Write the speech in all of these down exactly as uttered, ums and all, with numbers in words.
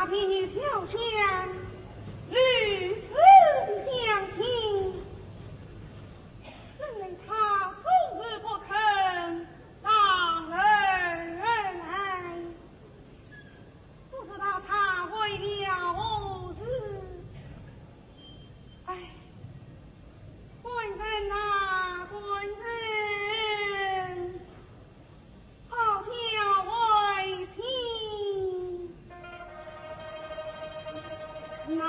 你女飘香，如此相信，怎奈她总是不肯上楼而来，不知道她为了何事。唉，官人呐，官人！ 讨教为情，那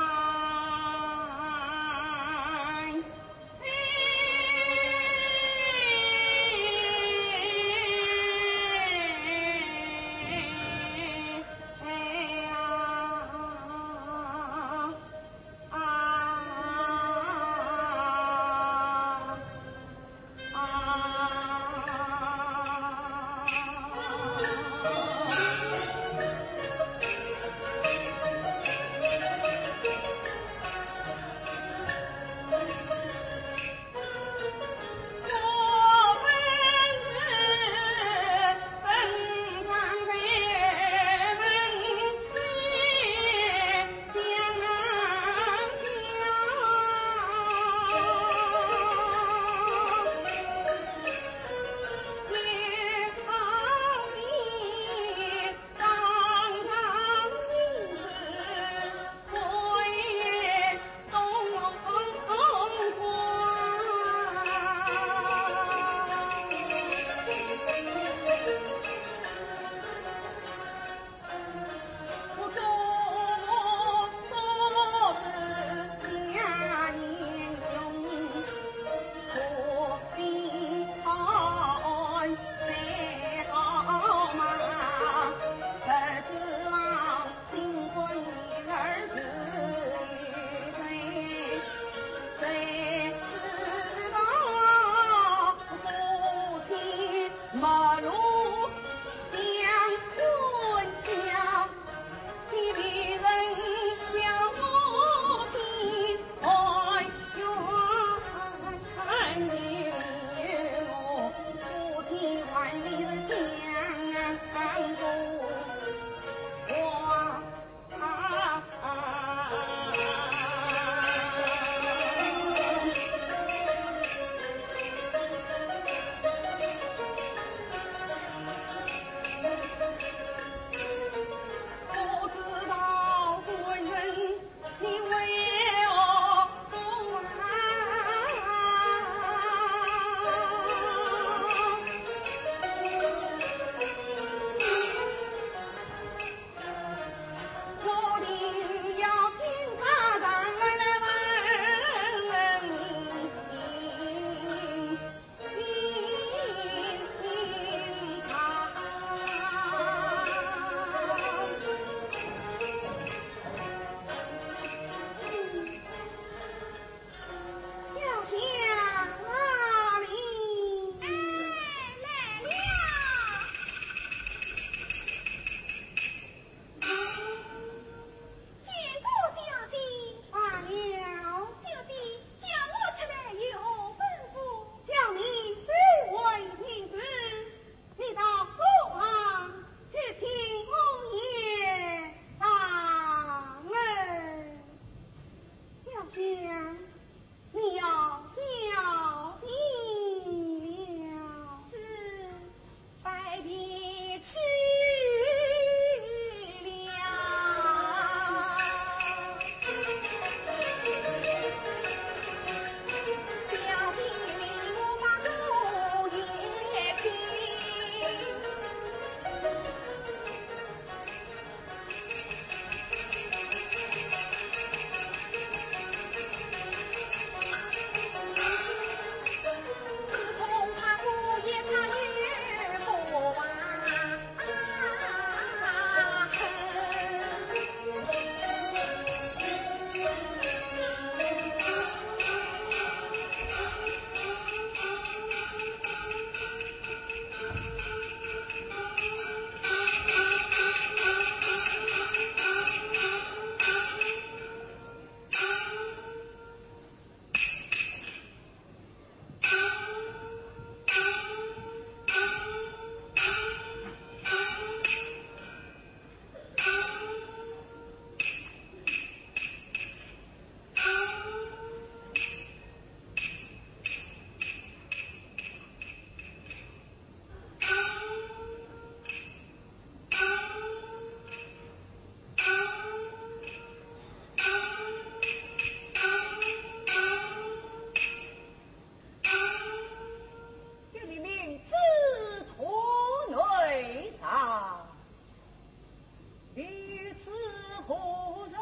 何日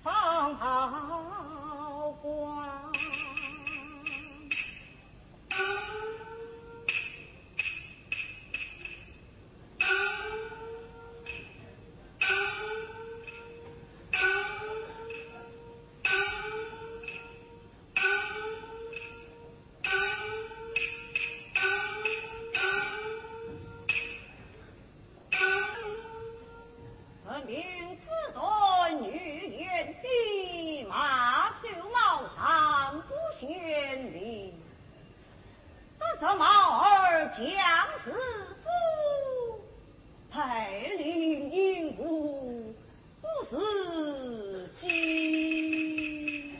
放炮光？人民子弹女言的马首帽上不显灵，得着帽儿将士服，白绫银布不是金。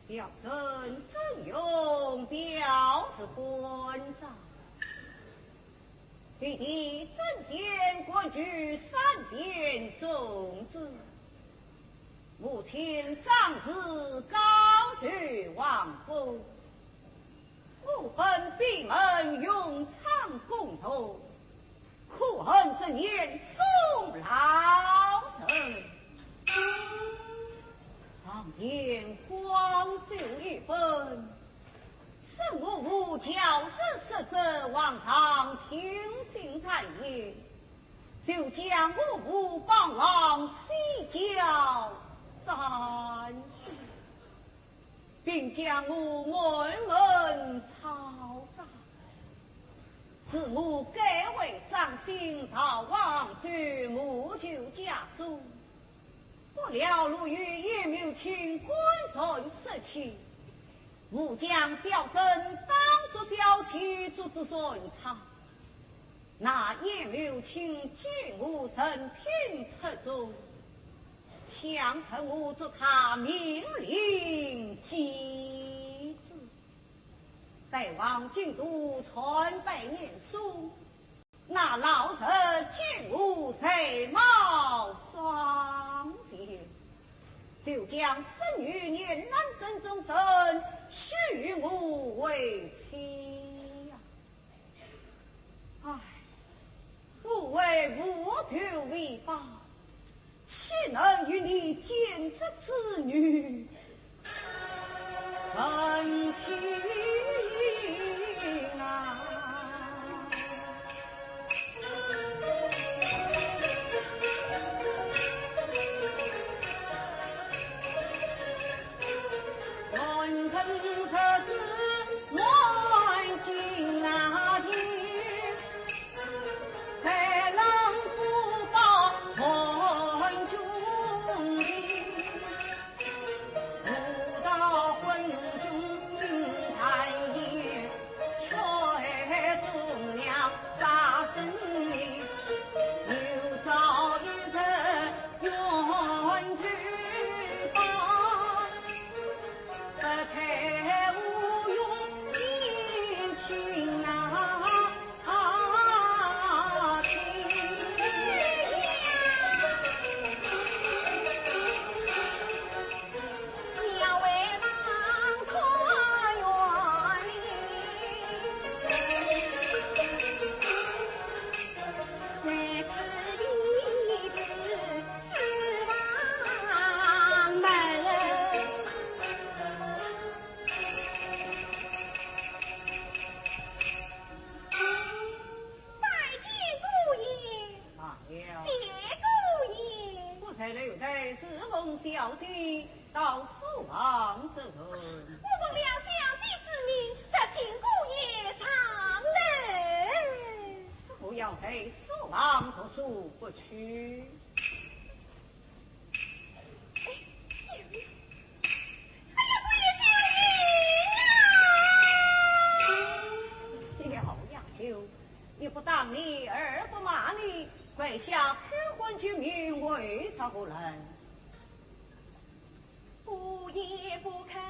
小生曾荣表示关照，弟弟曾铣官居三边总制，母亲张氏高居王府，我本闭门用仓攻读， 可恨这严嵩老贼，常年光酒一本，使我无教师失责，皇上听信谗言，就将我父绑往西郊斩首。 并将我满门抄斩。是我改为张姓逃亡，就母舅家中，不料路遇严某卿官船失窃，误将小生当作小妾，捉至船舱。 那严某卿见我人品出众，强迫我做他命令继子。待往京都参拜严嵩，那老贼见我才貌双全，就将孙女严兰贞终身许我为妻呀。 唉，我为父仇未报，岂能与你奸贼之女成亲啊？拜见姑爷。罢了。谢姑爷。我在楼台侍奉小姐，到书房之中。我奉了小姐之命，特请姑爷上楼。我要在书房读书，不去。 哎呀，姑爷救命啊！小杨柳，一不打你，二不骂你，跪下叩关求命，为着何人？ 姑爷不肯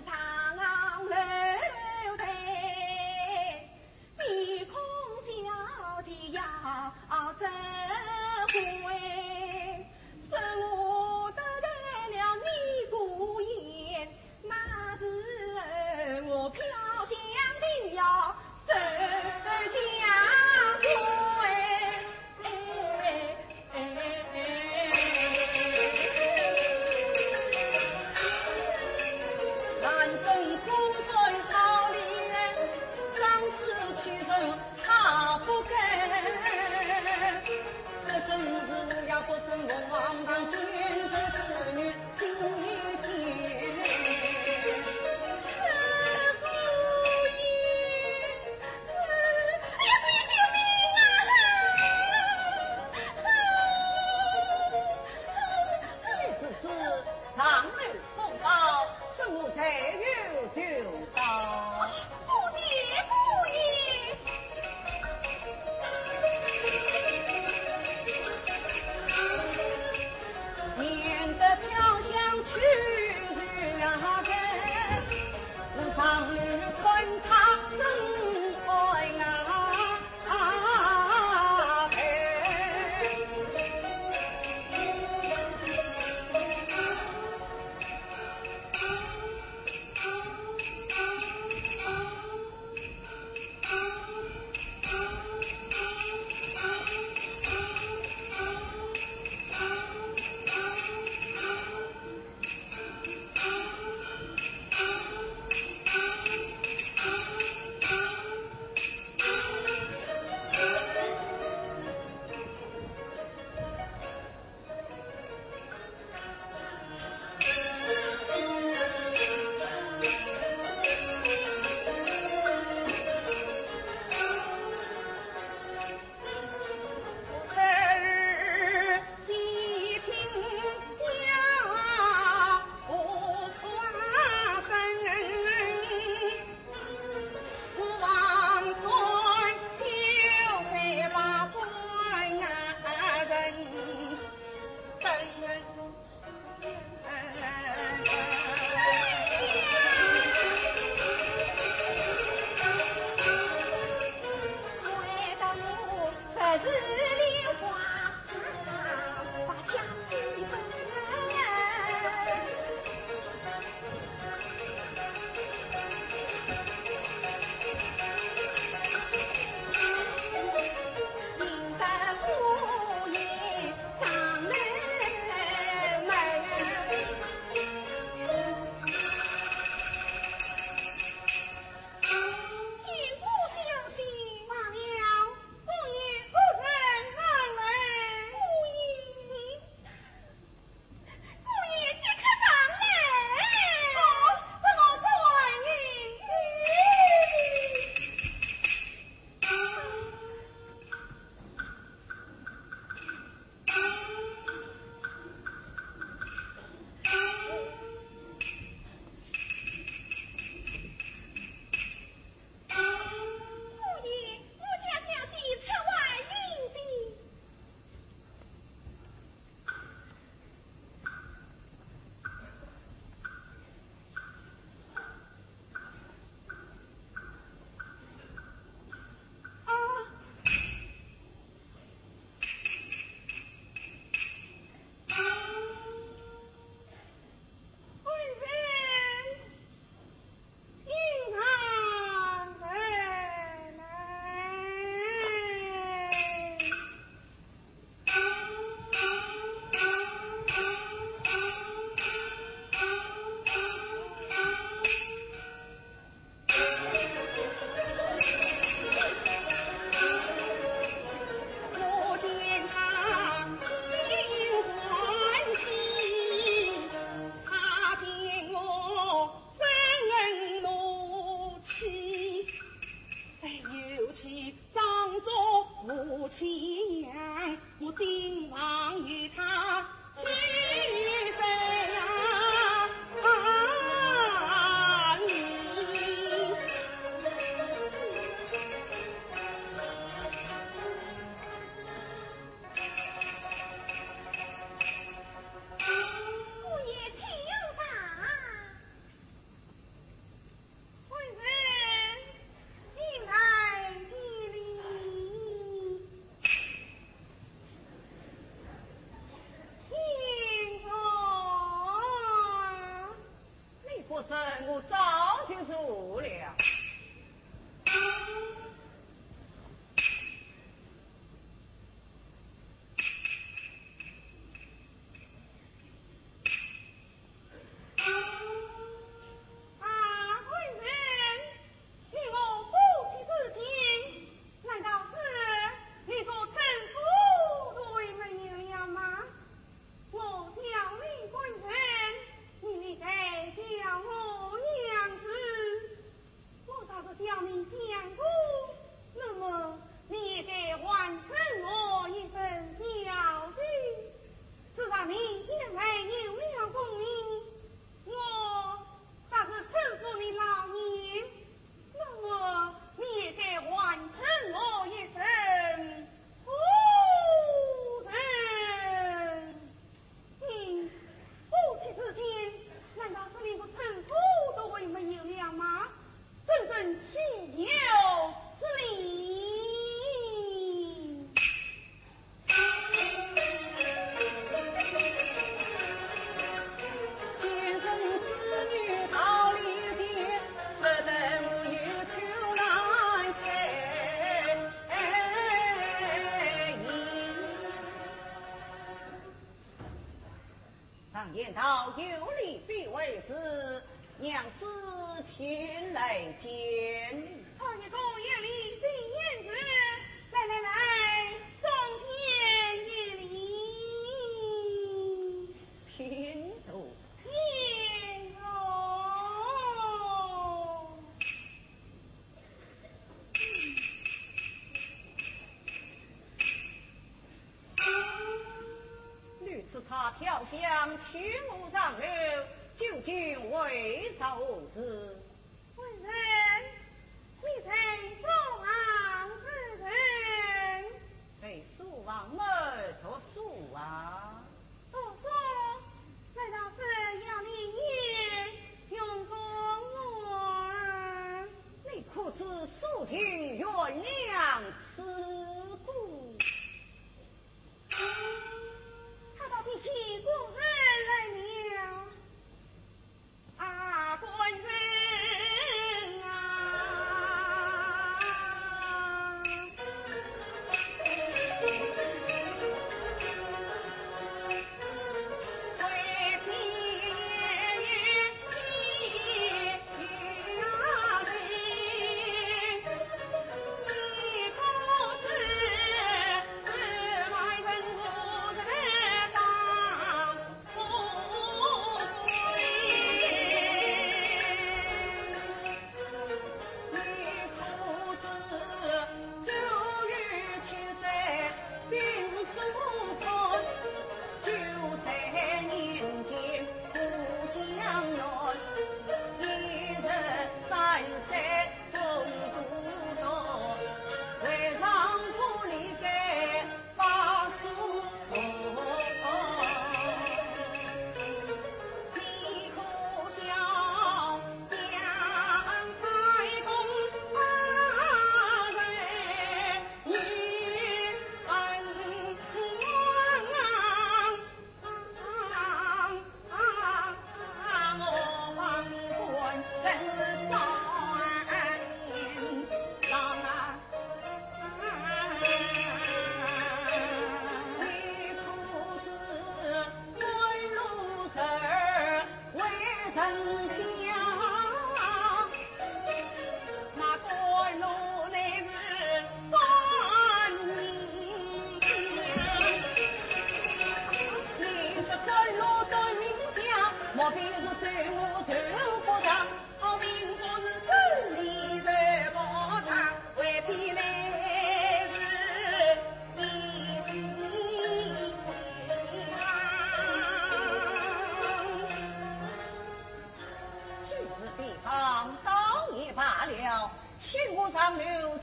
上楼台，你恐小姐要责怪，是我得罪了你姑爷，那时候我飘香亭要受将见过小姐。罢了，姑爷，夫人上来。姑爷，姑爷即刻上来。哦，这我不欢迎。姑爷，我家小姐出外饮酒。啊！ 夫人，命来见礼。请坐。你不说，我早就坐了。 啊，夫人，你我夫妻之间，难道是连个称呼都没有了吗？我叫你夫人，你理该叫我娘子。 我若是叫你相公，那么你也该还称我一声小姐。自从你现在有了功名，我若是称呼你老爷，那么你也该还称我一声夫人。 嗯，夫妻之间，难道是连个称呼都会没有了吗？真正岂有此理！ 常言道，有礼必为师，娘子请来见礼。二爷公有礼，请娘子。来来来，中间见礼。请坐。请坐。 你此次跳香请我上楼，究竟为何事？夫人，你在书房之人。在书房么，读书啊。读书？难道是要你也用功啊？你可知苏秦悬梁刺股？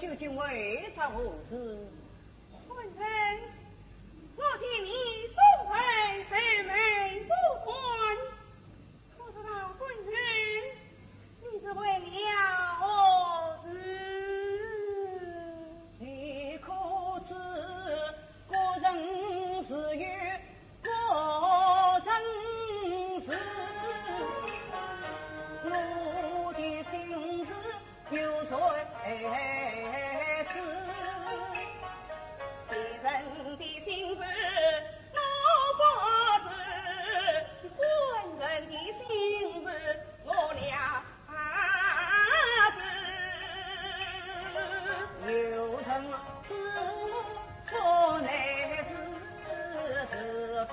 究竟为啥何事？官人，我见你素来愁眉不展，不知道官人你是为了何事？你可知古人自有 古人事，我的心事有谁知？别人的心事我不知，官人的心事我了 有人知我做内事，是非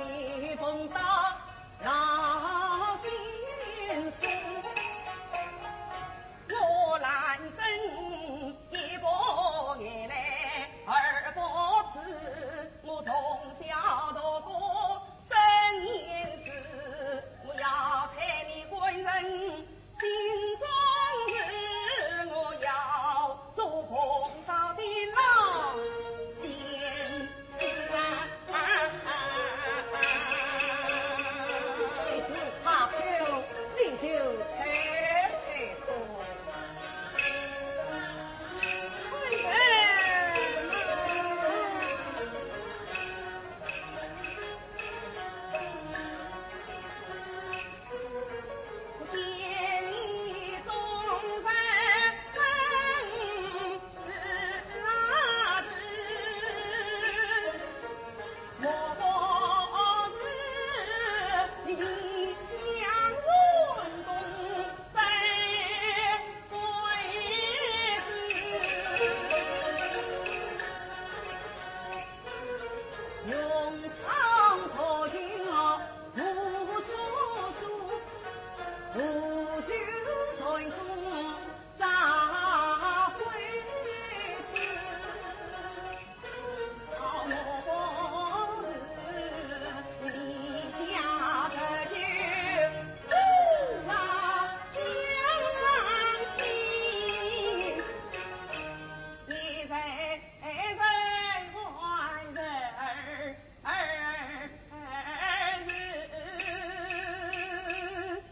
碰到老心事。我兰贞一把眼泪二不止，我从小读过 真言是，我要陪你官人心中事，我要做奉道的老仙子啊。谁知他口里就吹吹风。官人啊！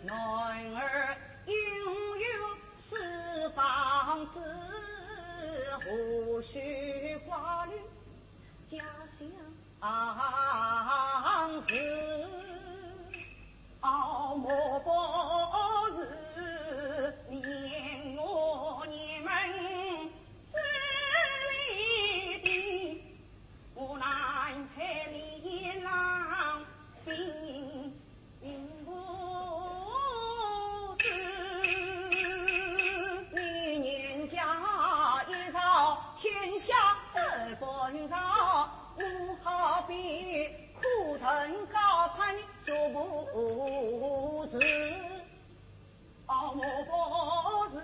男儿应有四方知，何须挂虑家乡事。 哦，莫不是念我年迈势利的，我难配你阋郎新妇子。你年家一朝，天下得不饶，我何必 苦等高攀的俗妇事。哦，莫不是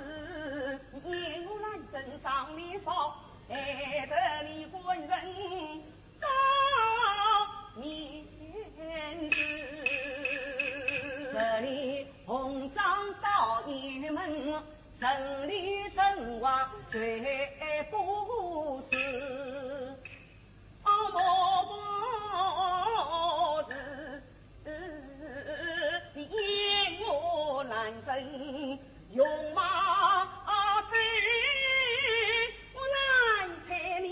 念我兰贞尚年少，害得你官人遭面子。这里红妆到雁门，城里城外谁不知？ 哦，莫不是嫌我兰贞容貌丑，我难配你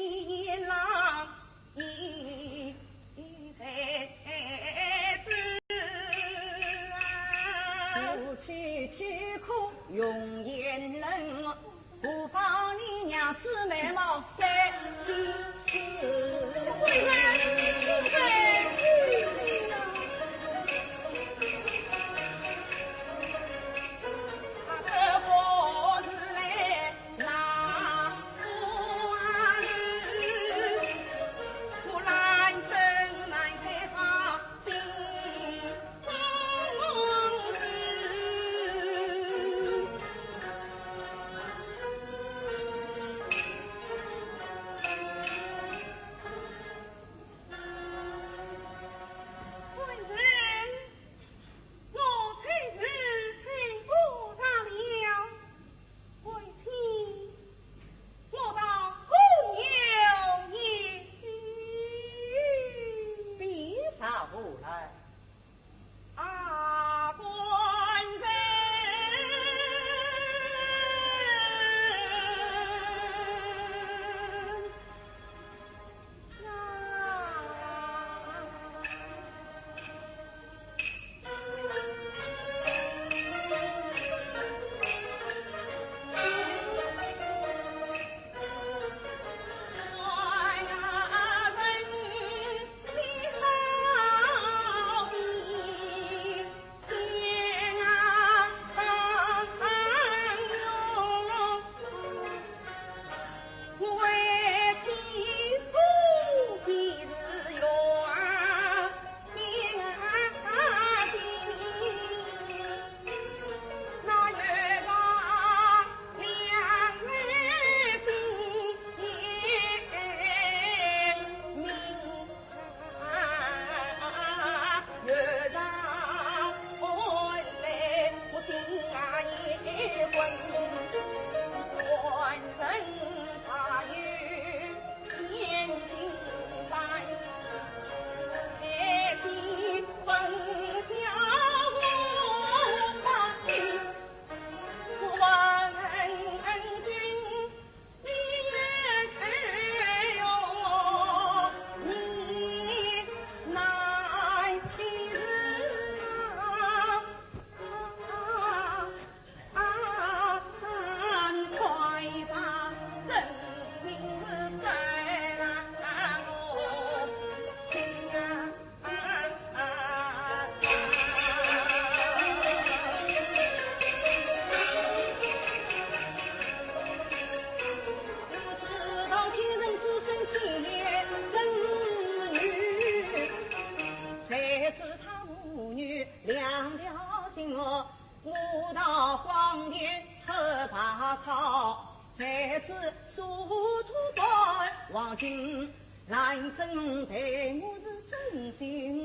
子所托办，黄金兰贞待我是真心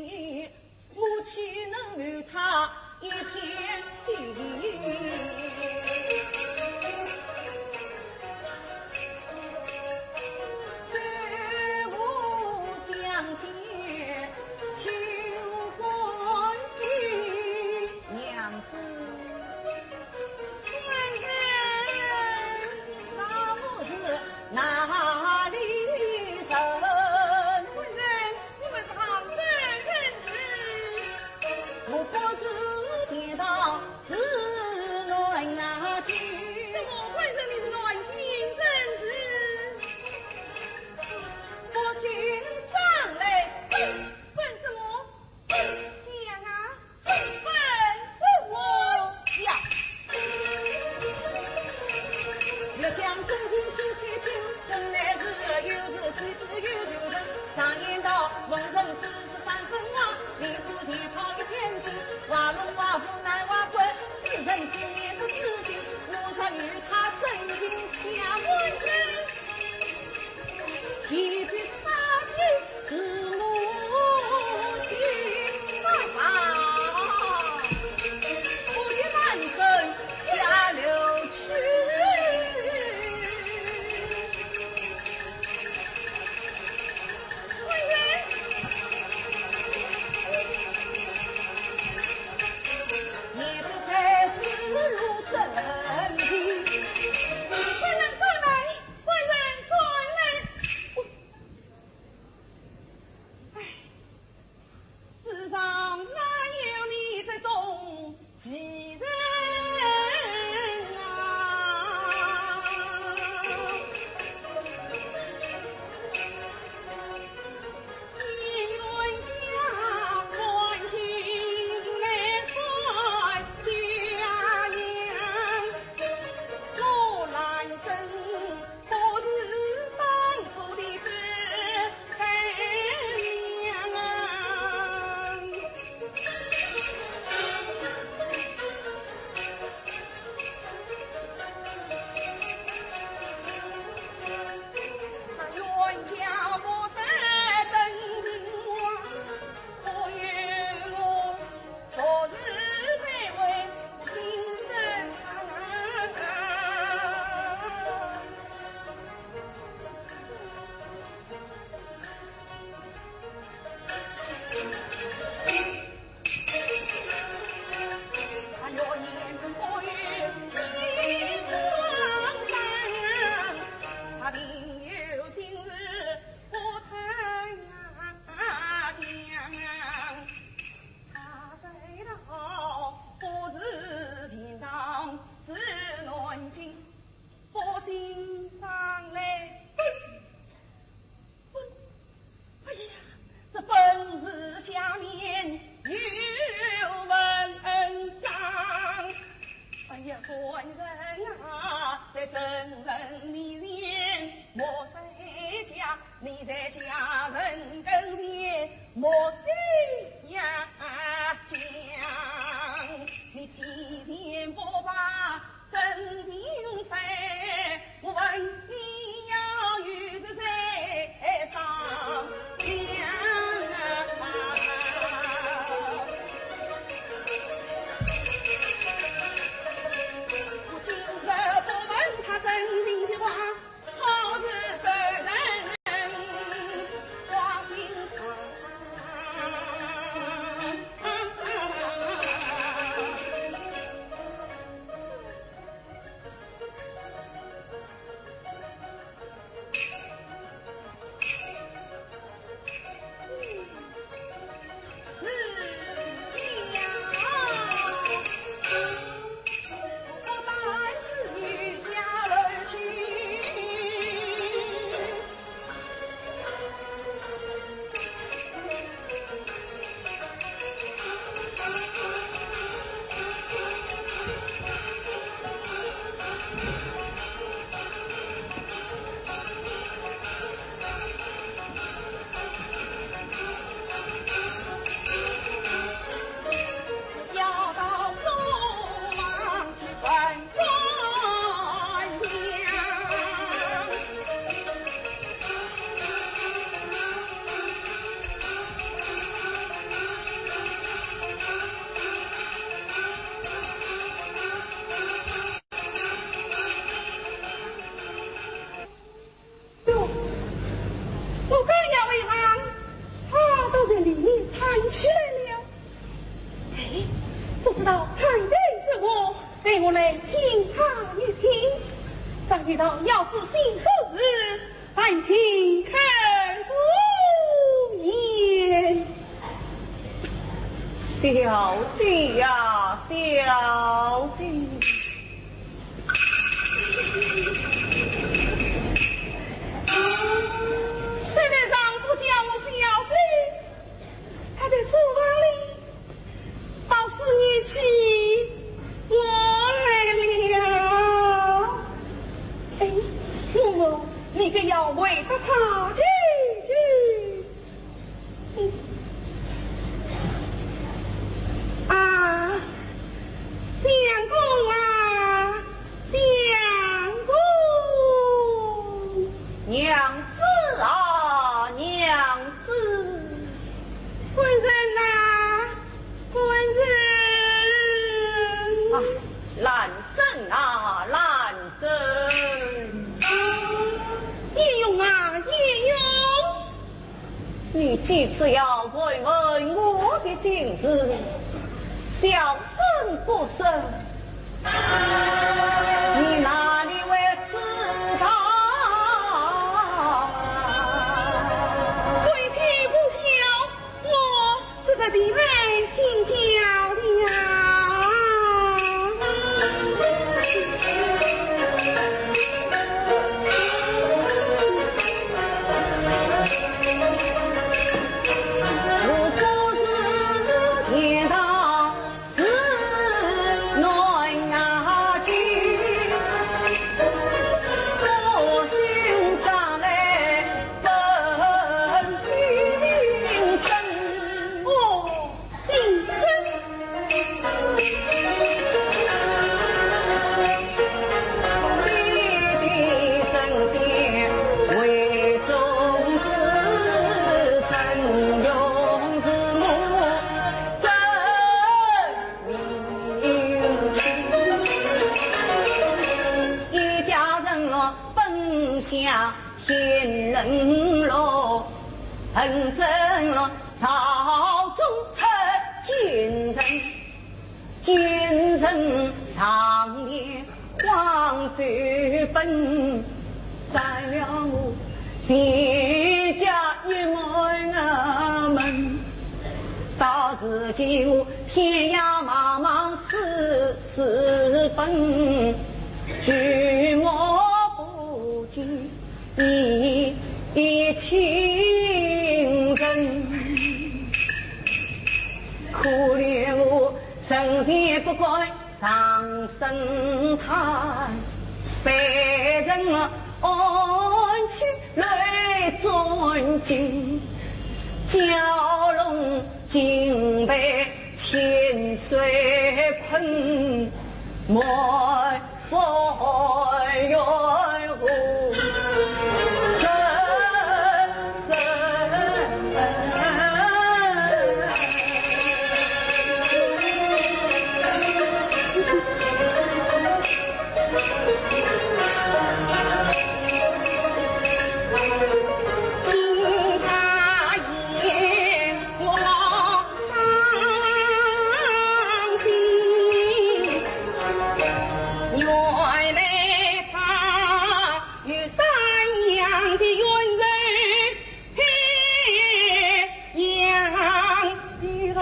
意，我岂能与他一片心？虽无相见，求关心。娘子。 官人，那我是哪里人？官人，你们是杭州人是？我不是田塘，是南京。怎么，官人你是南京人是？我姓张嘞。本什么？本讲啊。 本是我呀。欲将真情诉说尽，真乃是有事须知有求人。常言道，逢人处事三分话，离夫前跑一片心，话中话无难话关，知人知面不知心，我若与他真情讲，一句他的是我心。啊，我的满身下流去。官人，你不在是如真情。官人转来，官人转来。 唉，世上哪有你这种奇人啊！你冤家关心来算家养，我兰贞 不是当初的这般样啊。冤家不在等情我，不由我 昨日被问心生哎呀，这本是下面有文章。哎呀，官人啊，在圣人面前莫再讲，你在家人跟前莫再讲，你欺骗不把 真情说，我问你要与谁商量啊？我今日不问他真情的话，好似受人花心肠。道要知心何事，还请客无言。小姐呀，小姐。谁来让我叫我小姐？她在书房里。 把思念寄过来了。哎，我们，你可要回答他几句。嗯。啊，相公啊，相公。娘子啊，娘子。官人呐， 官人。啊，兰贞啊，兰贞。鄢荣啊，鄢荣。你几次要盘问我的心事，小生不说，你哪里会知道？贵体不孝，我 这个地位请教了。哦， 一家人哦，奔向天人路，横征路。 朝中出奸臣，奸臣上殿荒走奔，斩了我全家一满门。到如今我天涯茫茫四处奔，举目不见 一亲人。可怜我神仙不敢长生叹，被人安去泪转尽，蛟龙竟被千岁困，莫 原来她与山阳的冤仇一样的人，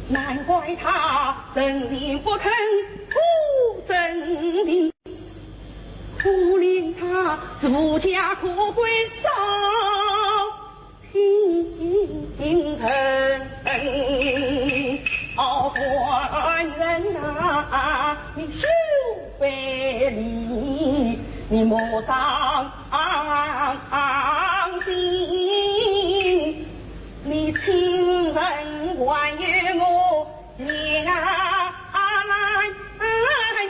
难怪她人前不肯护真情，可怜她是无家可归少 情人，哦，官人呐，你休非礼，你莫伤心。你亲人还有我，你啊，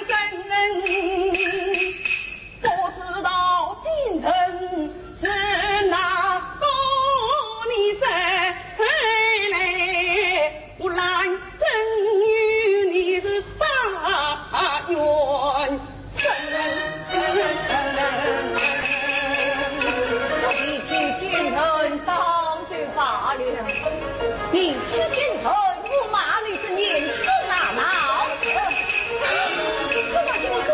真人。 不知道今日是哪个年日来，我兰贞与你是发冤仇。提起奸臣当就罢了，提起奸臣，我骂你是年羹啊！老子，我骂你是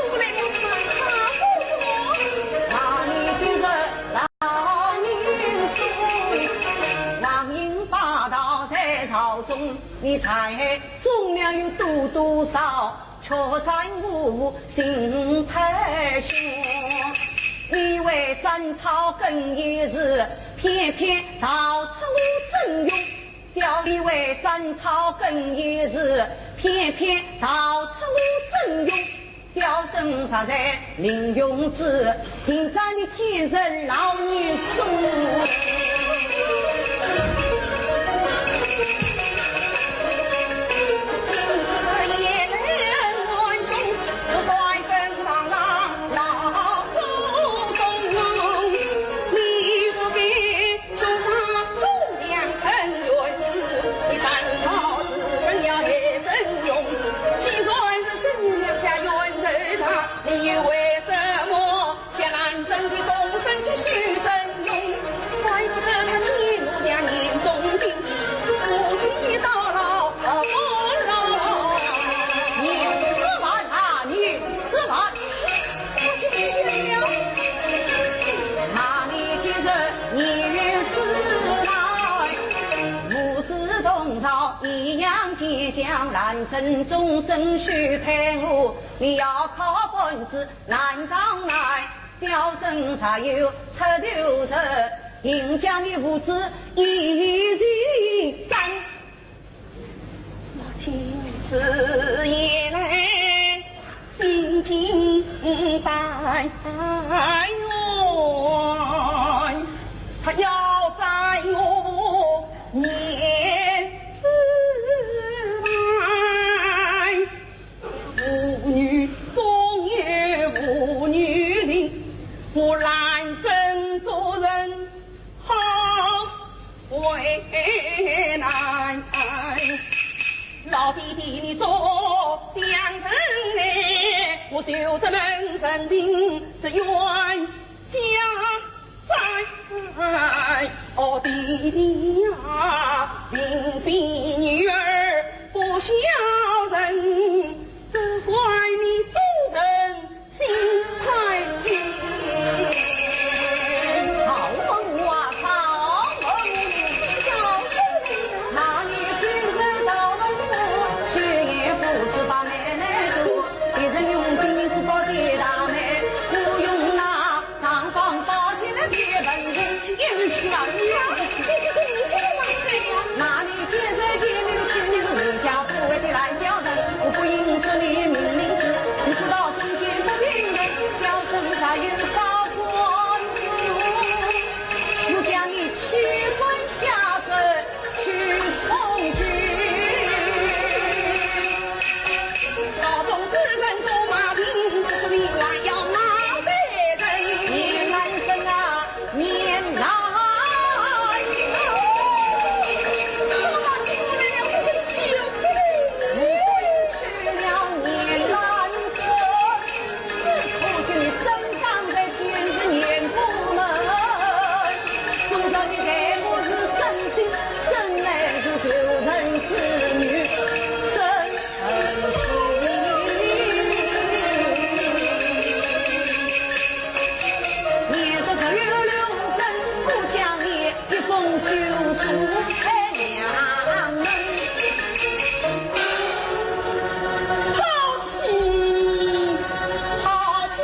你才中了有多多少，却在我心太凶。你为争吵更衣时，偏偏逃出我真容。小弟为争吵更衣时，偏偏逃出我真容。 小生实在林永志，今朝你见着老年兄。今日也来恩安兄，不怪本上郎老祖宗，你不必 说他姑娘很冤死，你反倒是人家也真勇。既然是真人，两家冤仇大，你又为什么要男人的终身去许真容？怪不得他见我家严冬兵，不提到老不老。你是完啊，你是完！ 那你今日你与世来，父子同朝，一样坚强，男人终身许配我，你要靠本事难上难，小生才有出头日，定将你父子一起斩。 我今日也来心惊胆战，他要斩我免死罪。父女终有父女情，我难真做人 好为难。老弟弟你做良人哎，我就这门人情，这冤家债。哦，弟弟呀，并非女儿不孝顺，只怪你做人 心太急。赵文华啊，赵文华，那你今日赵文华，去年不是把妹妹做，别人用金银珠宝的大妹，我用那尚方宝剑来解本人，也是强呀。那你今日见面的，请你是我家府外的烂小人，我不应准你命令事，你知道中间不平等， 小生才有高官，我将你弃官下镇去从军。老总只能做马屁，不是你还要骂别人。你男人啊，你男人。 去了年兰贞，只可惜你生长在今日年不门，总叫你待我是真心，真乃是救人之女，真恩情。念着这有刘真，不讲你 一封休书开两门。好气，好气！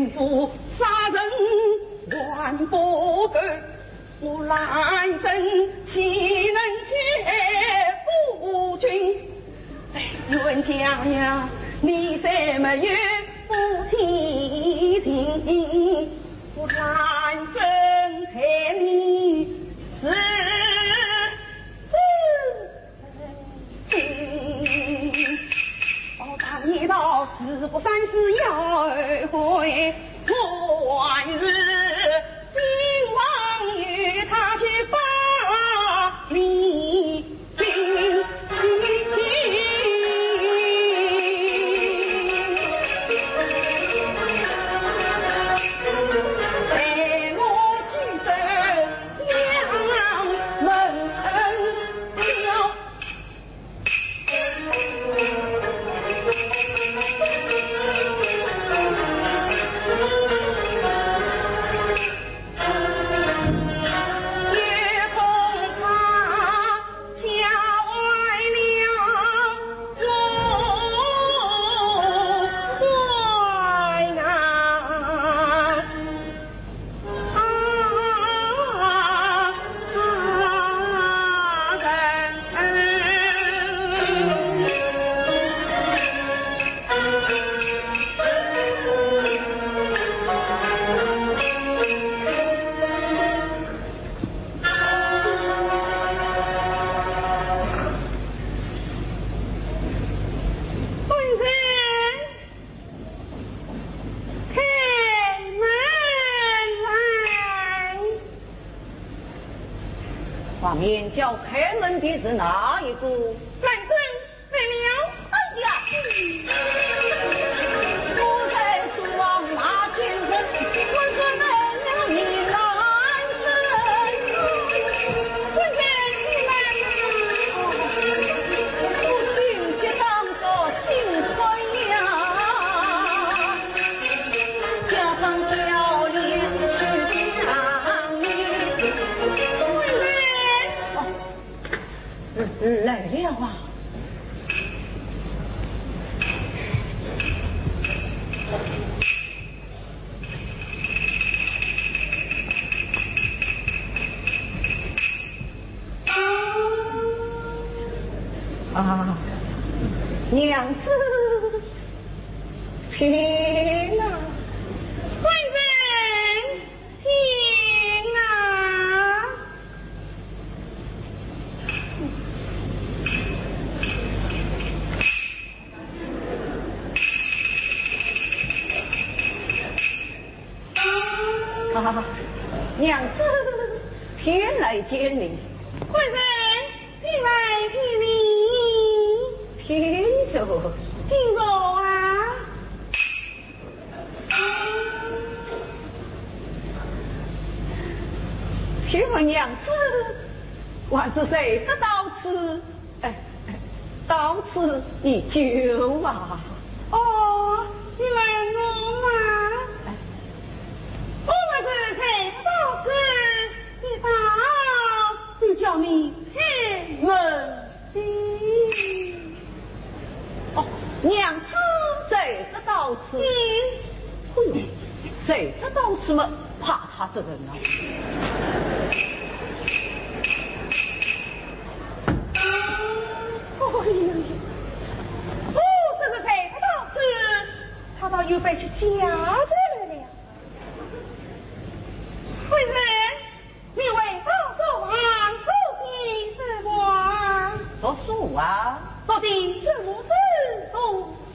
不杀人还不够，我兰贞岂能绝夫君？哎，冤家呀，你怎么有夫妻情？我兰贞待你如此 我当你到四国山寺要回，我还是今晚与他去把礼。待我举手两门。 夫人，开门来。外面叫开门的是哪一个？兰贞。 来了。哎呀！我在书房骂奸臣，我说来了你兰贞。夫人，你来了。我心急当作心灰呀，加上小脸去想你。夫人。哦， 来了啊。啊，娘子，请啊。夫人，请啊。 啊，娘子，天来见礼。夫人，天来见礼。请坐。请坐啊。 请问娘子，还是睡得到此，哎，哎，到此一宿啊？哦，你问我吗？哎。我若是睡得到此，你早就叫你开门。 哦，娘子睡得到此。嗯。哎呦，睡得到此嘛，怕他这人啊。哎呀，我若是睡得到此，他倒有备去叫人了。夫人， 你为何坐床做些什么啊？读书啊。读的什么书？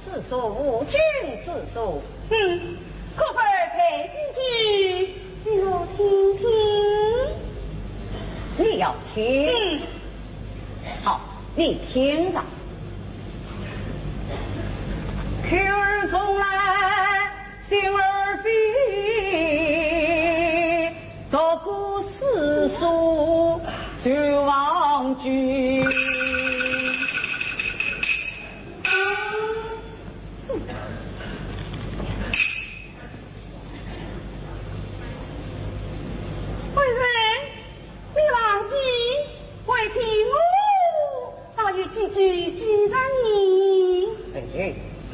四书五经之书。嗯，可否背几句给我听听？你要听？嗯。好，你听着。口儿从来，心儿飞， 读过四书就忘记。夫人，你忘记，为听我 倒有几句记得你。哎，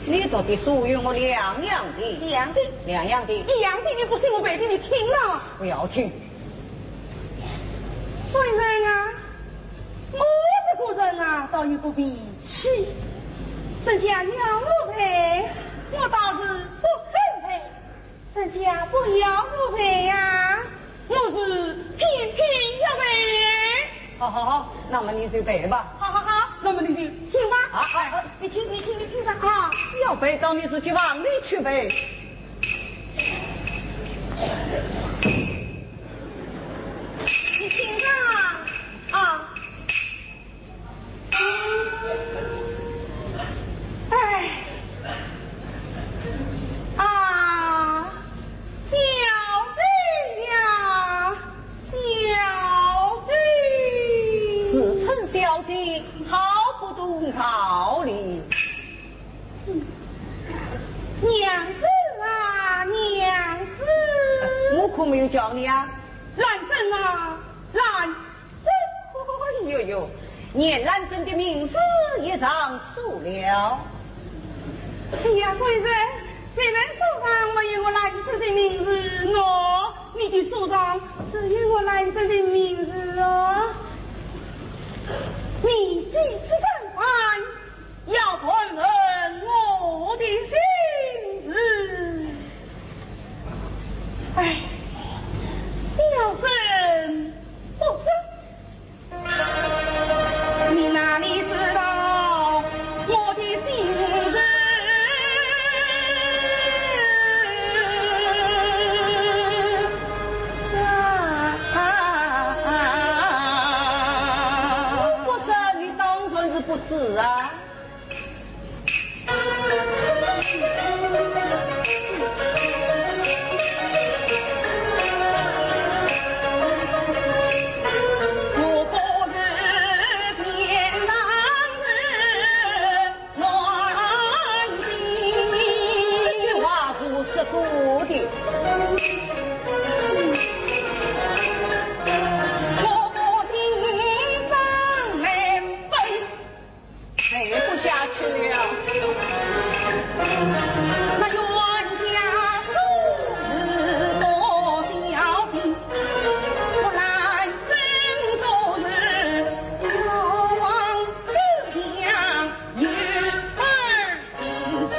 你到底说与我两样的。两的。两样的。一样的，你不信我背给你听了。不要听。夫人啊，我这个人啊，倒有个脾气，人家要我赔，我倒是不肯赔。 人家不要我赔呀，我是偏偏要赔。好好好，那么你就赔吧。好好好，那么你就听吧。好好好。哎，你听，你听，你听着啊。要赔，到你自己房里去赔。你听着啊。哎，啊，小姐呀，小姐。自称小姐，好不懂道理。嗯，娘子啊，娘子。我可没有叫你啊。兰贞啊，兰贞。 哟哟，连兰贞的名字也上书了。哎呀，官人，谁能书上没有我兰贞的名字呢？你的书上只有我兰贞的名字哦。你几次三番要盘问我的心事。哎，小生不说。 你哪里知道我的心事啊？我不说，你当然是不知啊。 这句话是我说过的。我不听张兰贞。 背不下去了。那冤家不是多小心，我兰贞做事要望这样有二心。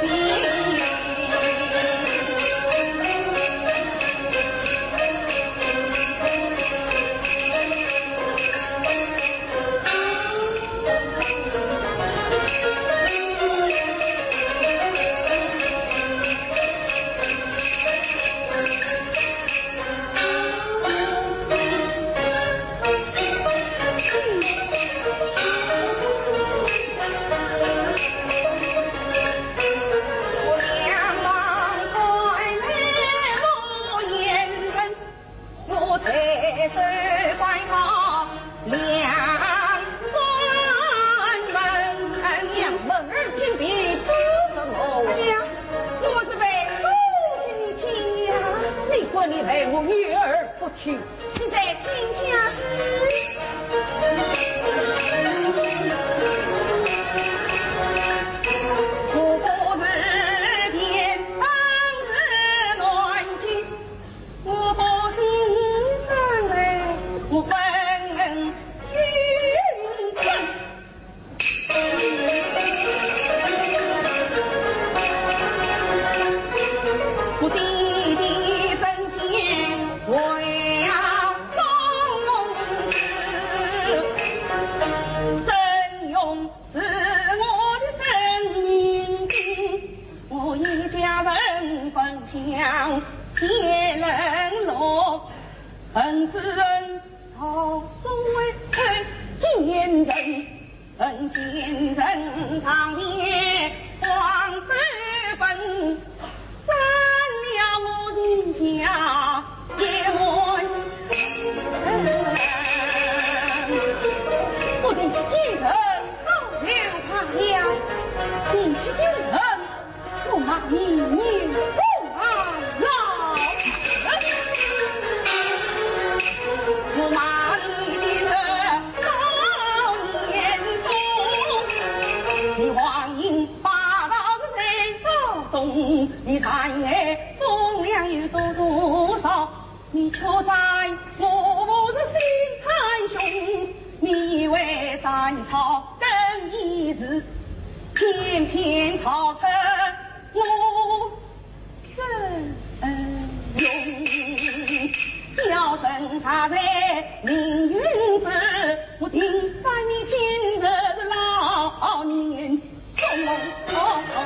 我抬手关好两扇门。两扇门而今必知什么？哎呀，我是为父亲听呀。你管你为我一儿不听。你再听下去。我不是天当时乱军 我不听话，我不能听话。我爹爹生前为要帮我，曾用 是我的真命定，我一家人分享天伦乐，恨之人，好所为见人，恨见人，上天望之本。 斩了我全家也完。我的亲人，好留他了，你去救人，我骂你，你不骂老子。我骂你的是老祖宗，你王英霸道是谁？你却在我父是心肝胸，你为斩草更一时，偏偏逃出我身容。小生他在凌云寺，我定在你今日老年。 娘子来啊，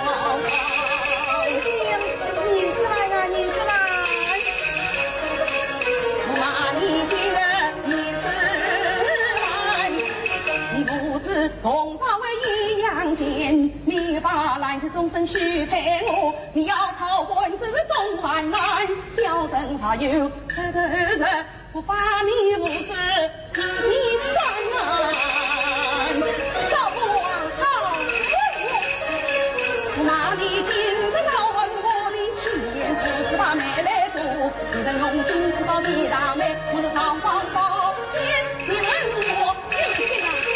娘子来！我骂你今日娘子来，你不知同花会一样贱，你把烂的终身许配我，你要讨官司是总还难，小生还有这个人。 我把你无视，你算啊，少不啊，少不。我骂你今日老文武，你去年不是把媒来做，只能用金子包你大妹，我是尚方宝剑，你问我，你去哪里？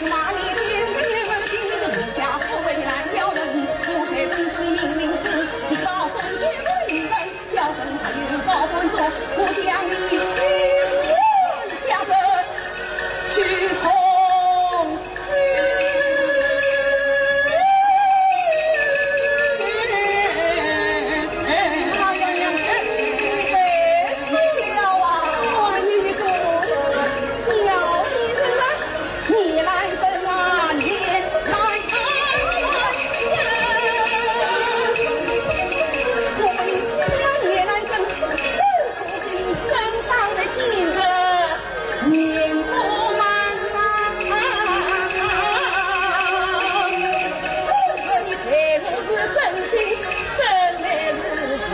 我骂你今日老文武，你家不为难了人，我才真是明明是，你高中见人。 小生还有高官做，我将你请下山去痛哭。哎呀呀，哎，哎，哎呀，啊，你个小人啊！ 你来生啊，你来生啊！我们家你来生，不幸生长的今日，面不满啊！我说你对我是真心，真的是后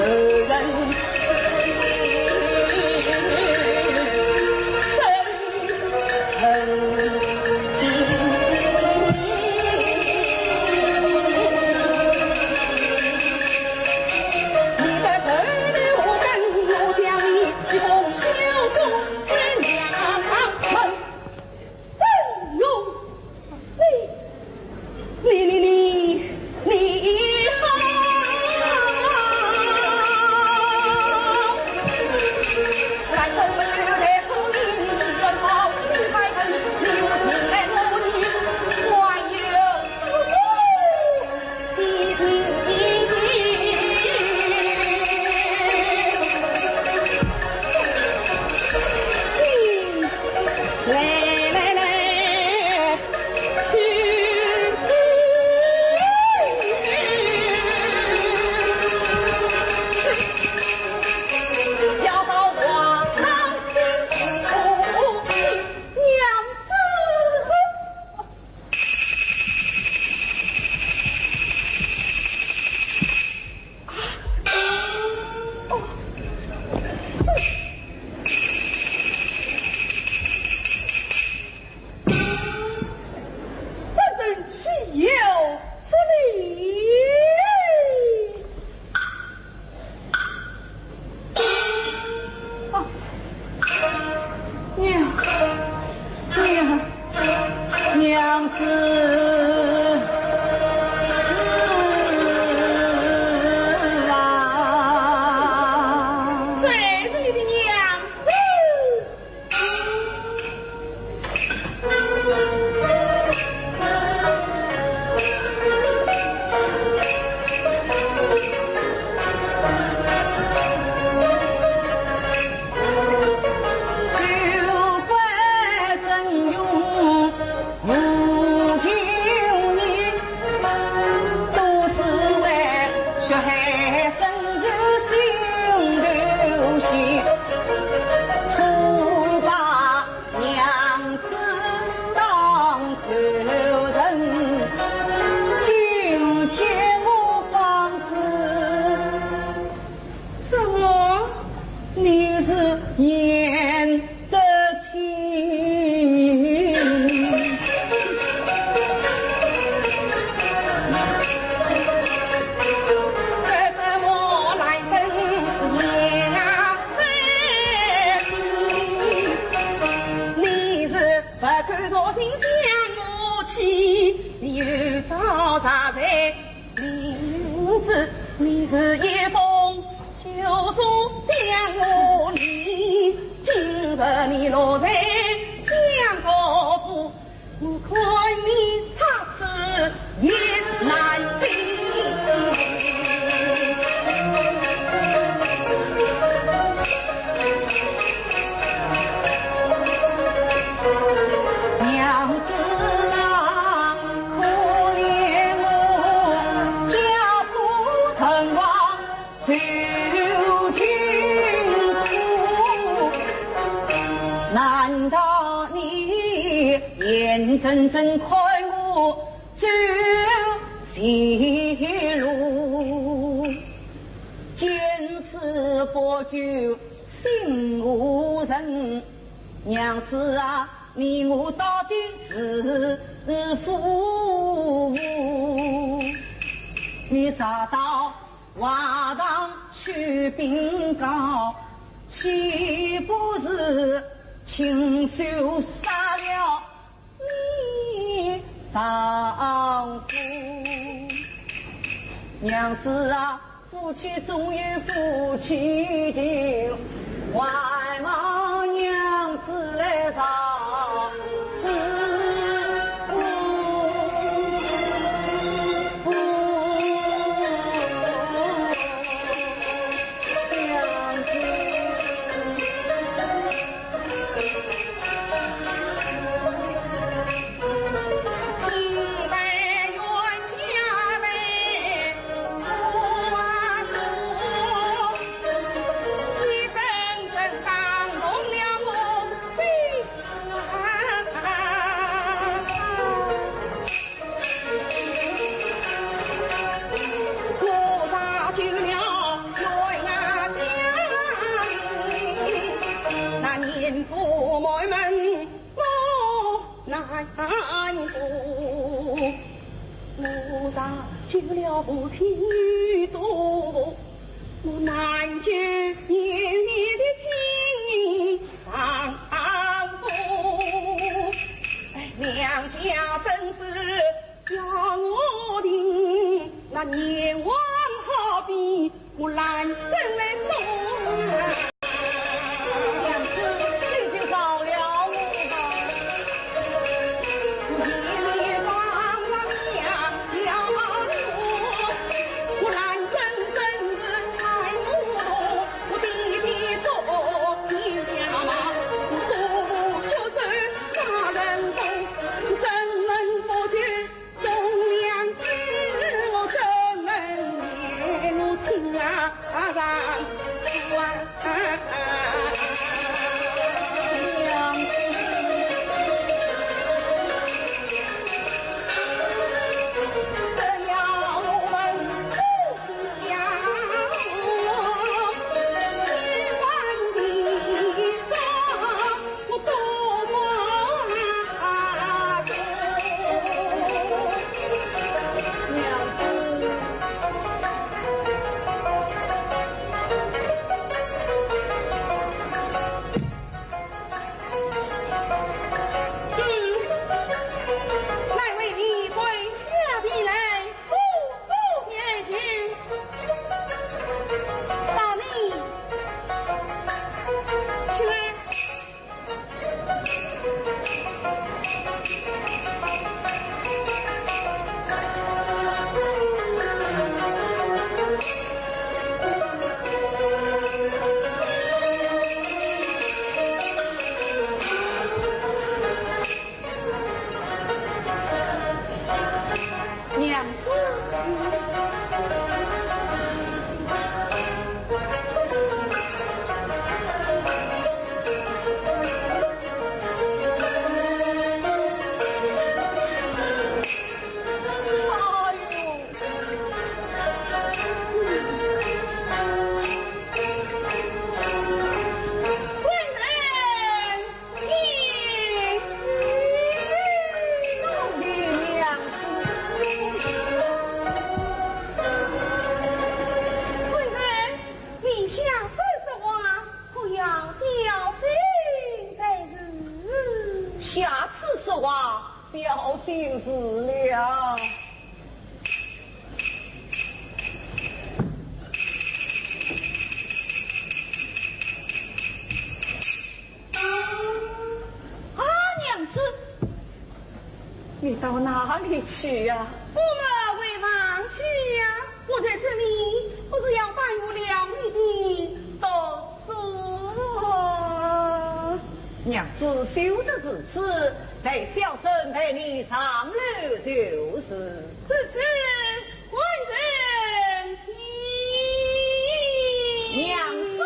人。 来来来，去去去！要到我郎心不娘子。 这人岂有此理！ 啊，娘，娘，娘子啊！谁是你的娘子？ 娘子当仇人，今天我方知。怎么，你是言得清？你落在江高处，我看你插翅也难飞。娘子啊，可怜我家破人亡 受尽苦，难道你眼睁睁看我走绝路？见死不救心无人，娘子啊，你我到底是夫妇？你查到 华堂去禀告，岂不是亲手杀了你丈夫？娘子啊，夫妻总有夫妻情，还望娘子来饶恕我。 菩萨救了悬崖家人，那年富满门我难过。菩萨救了父亲与祖母，我难救年幼的亲人丈夫。哎，娘家生死 要我定，那阎王好比木兰生来送。娘子，你就饶了我吧。你放了娘，要我木兰生生死太糊涂。你到哪里去呀？我们回房去呀。我在这里不是要耽误了你的读书啊。娘子休得如此，待小生陪你上楼就是。此事官人听。娘子。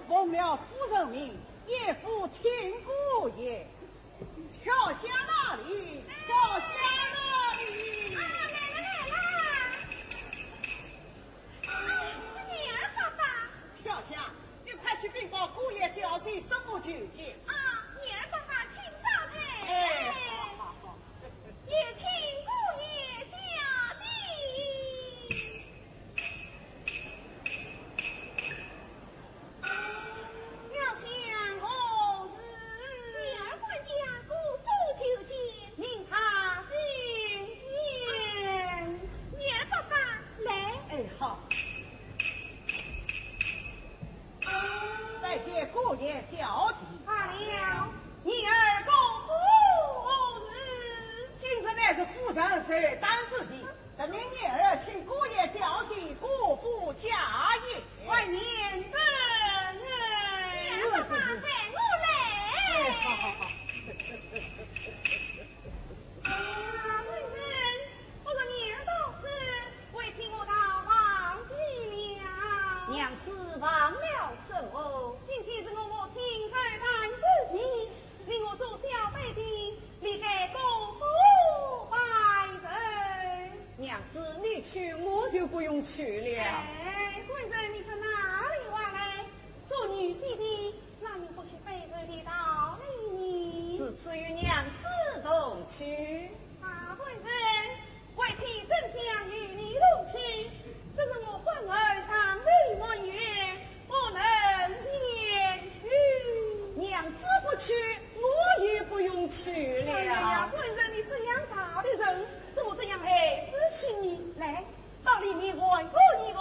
奉了夫人命，严府请姑爷。飘香哪里？飘香哪里？啊，来了，来了。啊，是女儿爸爸。飘香，你快去禀报姑爷小姐，怎么求见？啊，女儿爸爸请早退。哎，好，好，好。 也请姑爷小姐。飘香何事？女儿管家故作求见，命她进见。女儿爸爸，来。哎，好。 拜见姑爷小姐。罢了，女儿告诉何事？今日乃是夫人寿诞之期，特命女儿请姑爷小姐过府家宴。外面等。女儿不敢，待我来。哎，好，好，好。啊，夫人， 我说女儿到此，为妻我到房去了。娘子忘了什么？今天是我母亲寿诞之期，命我做小辈的，理该过府拜寿。娘子，你去，我就不用去了。哎，官人，你从哪里挖来？做女婿的，哪有不去拜寿的道理呢？如此与娘子同去。啊，官人， 为妻真想与你同去，只是我官儿尚未满月，不能前去。娘子不去，我也不用去了。哎呀，官人，你这样大的人，怎么这样孩子气呢？来，到里面换个衣服，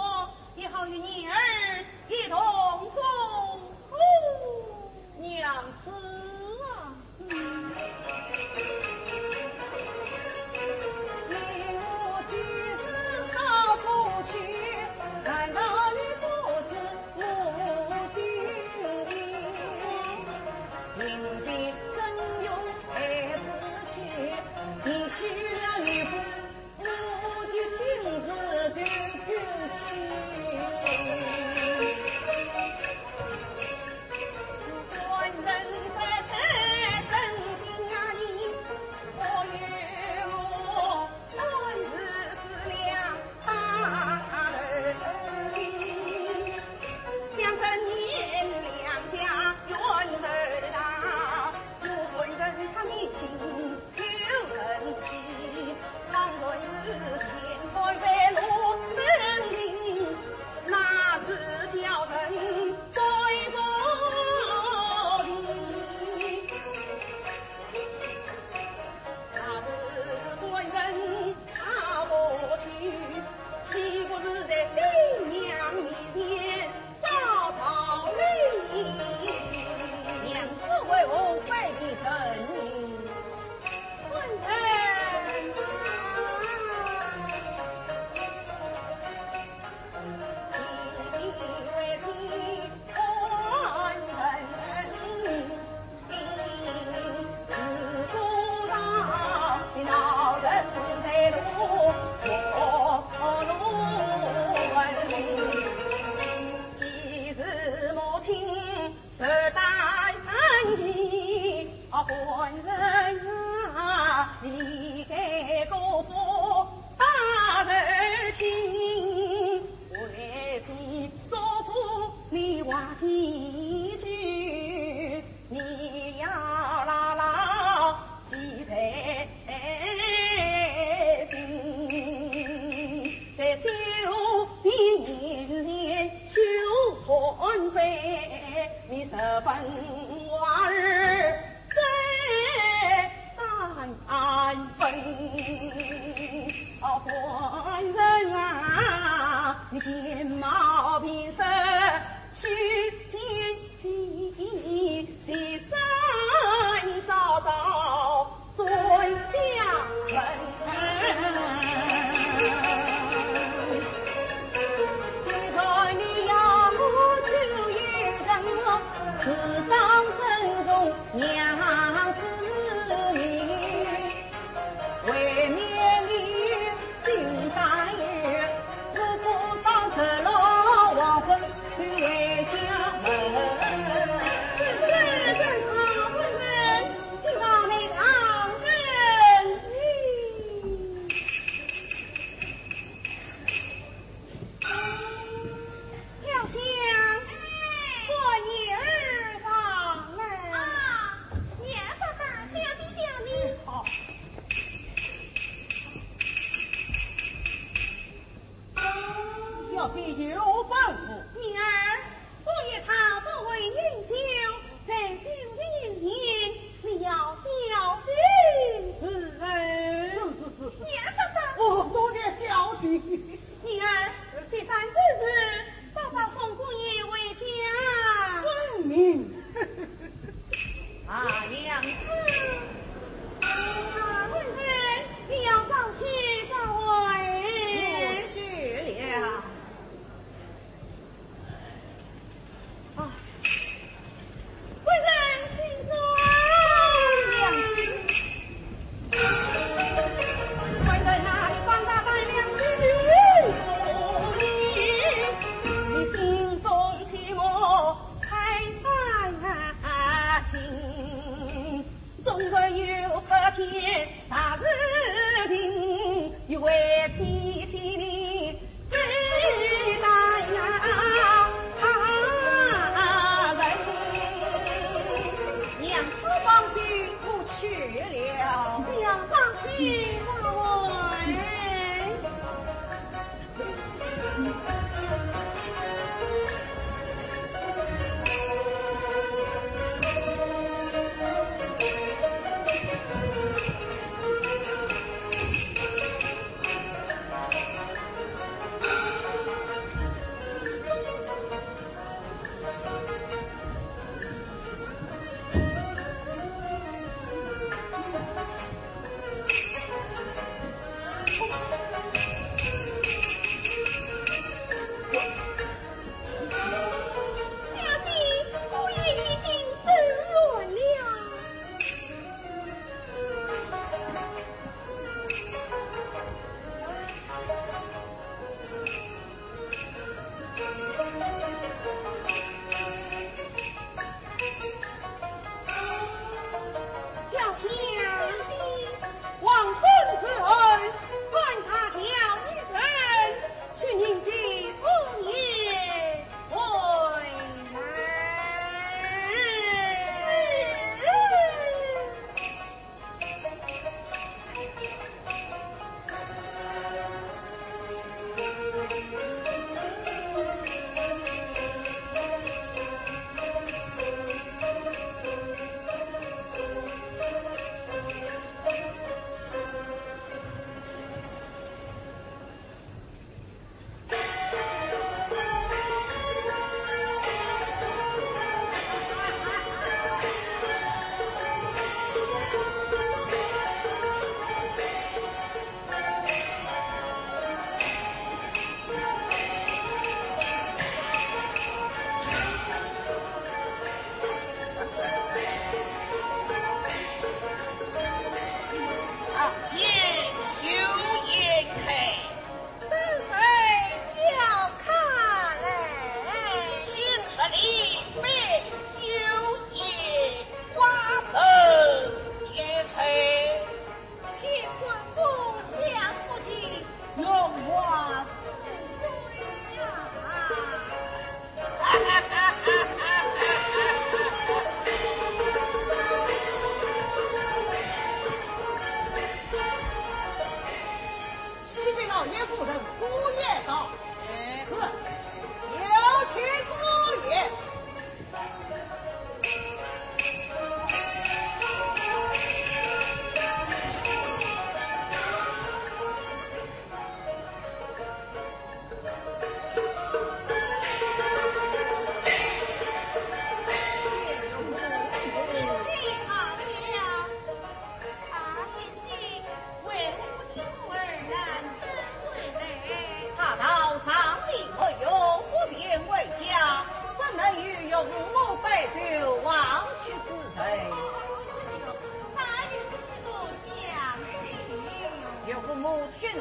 官人啊，你给我把头亲，为妻做主你话几句，你要牢牢记在心。在酒的年年酒欢杯，你十分花儿 三分。哦，官人啊，你金毛皮色，须见见，西山早早转家门。既然你要我就一人，自当尊重 娘子命，为免你心担忧，我不当这落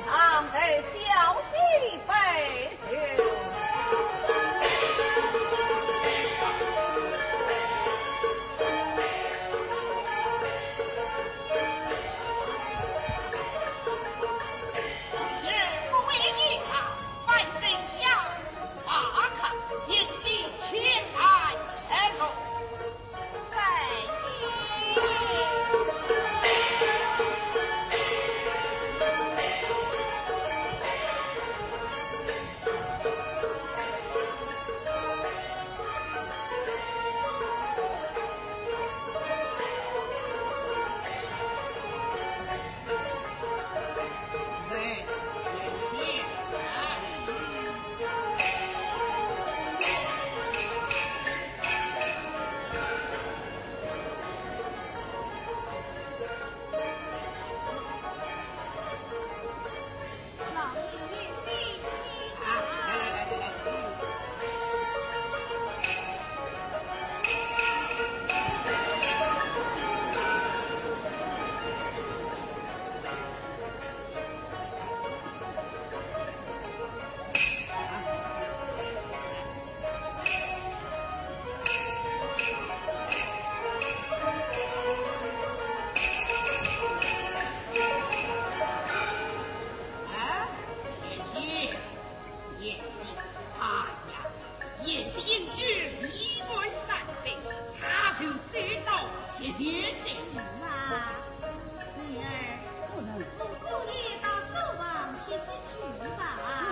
堂的小心备酒。啊，贤婿，贤婿，哎呀，贤婿英俊，美满三杯，他就醉倒七十岁。是啊，女儿，不能。姑姑也到书房歇息去吧。嗯。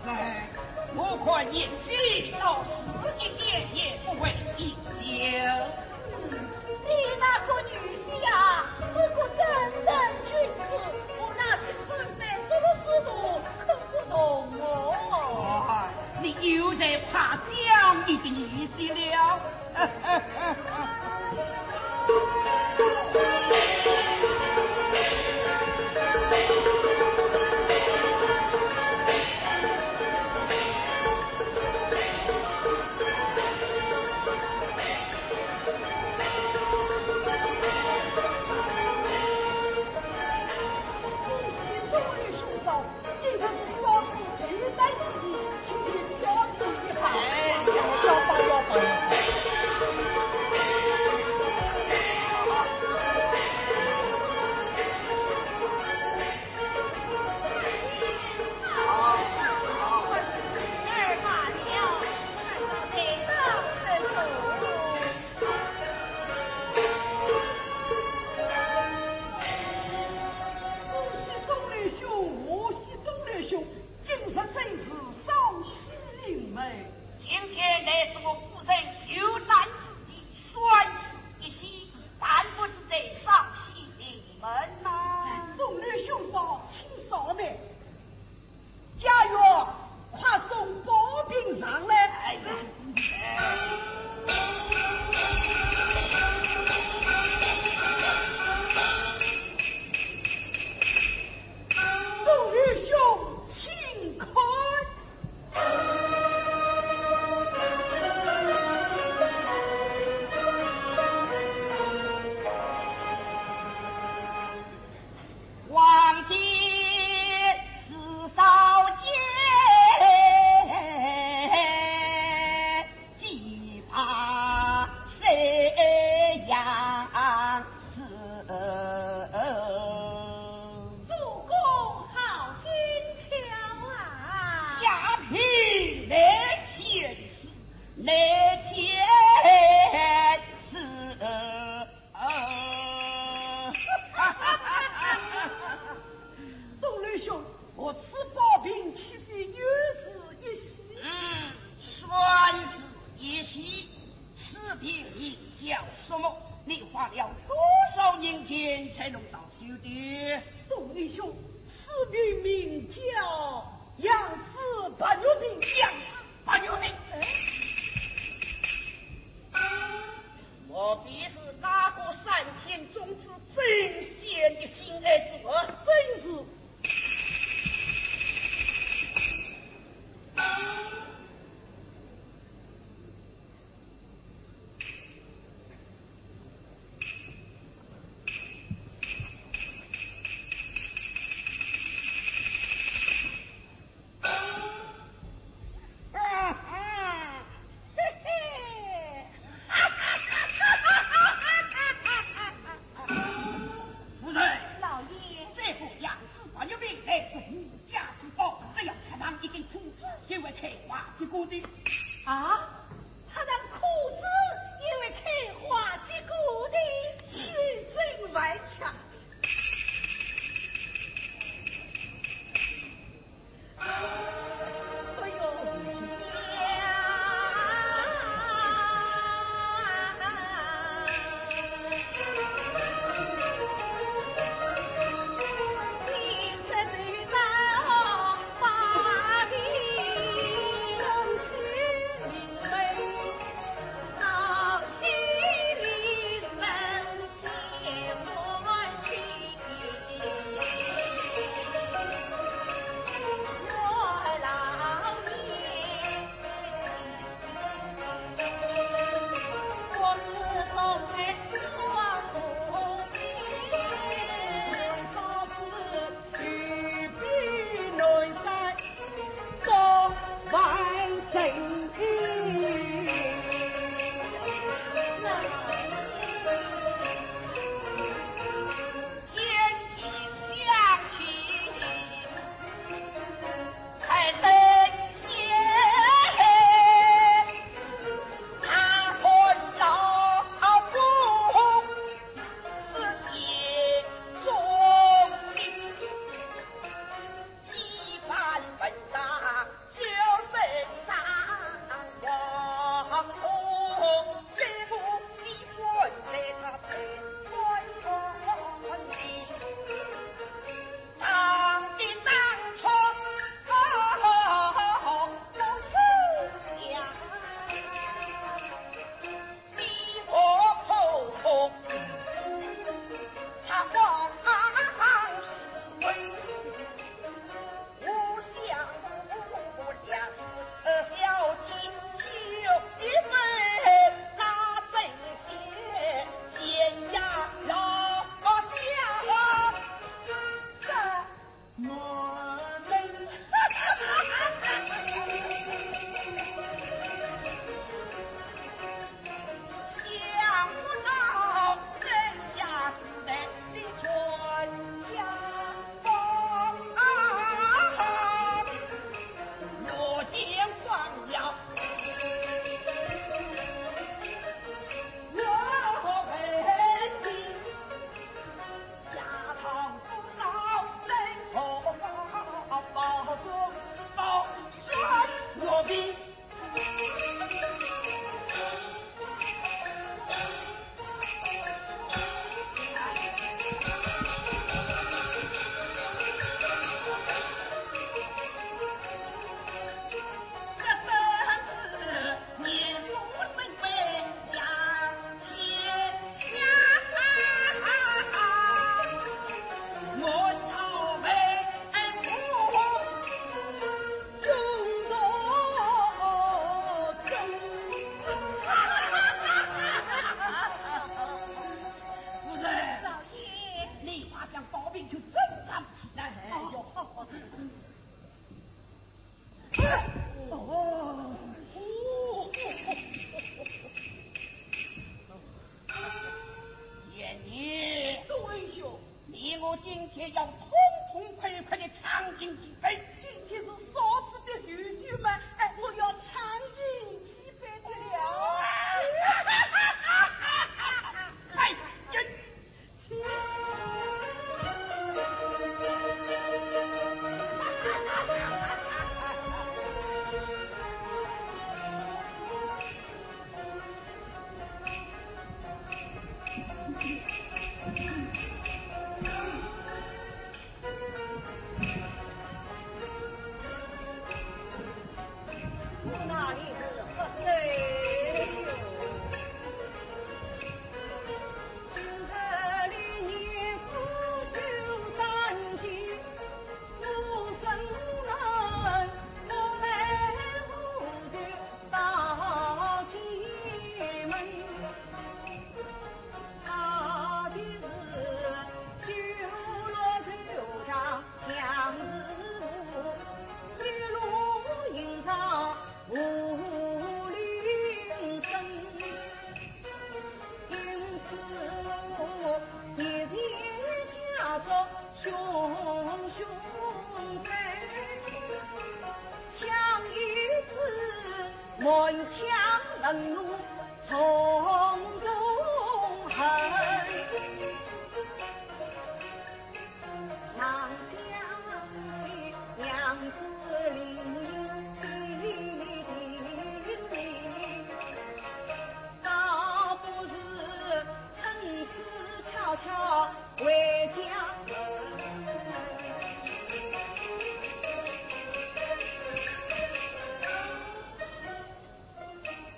哎，我看贤婿到时一点也不会饮酒。你那个女婿啊，是个正人君子，我拿去穿戴做了制度，可不同哦。啊，你又在夸奖你的女婿了。 恭喜祝你兄嫂，今日是嫂子第一代之喜，请你小姐一拜。哎，要拜，要拜，要拜。恭喜钟六兄，贺喜钟六兄，今日真是双喜临门。今天乃是我夫人休战之期，双喜一喜，但不知这双喜临门呐。钟六兄嫂，请稍等。 家院，快送宝瓶上来。哎呀，钟六兄，请看。 皇帝是少见，既怕谁样子。主公好俊俏啊！下品乃天子，乃天子。 啊，钟六兄，我此宝瓶岂非又是一喜？嗯，算是一喜。此瓶名叫什么？你花了多少银钱才弄到手的？钟六兄，此瓶名叫羊脂白玉瓶。羊脂白玉瓶？哎。 莫非是那个山田宗子曾铣的心爱之物？正是。我今天要痛痛快快地尝尽几杯。今天是少吃点酒酒嘛，哎，我要尝尽几杯的了。哎呀，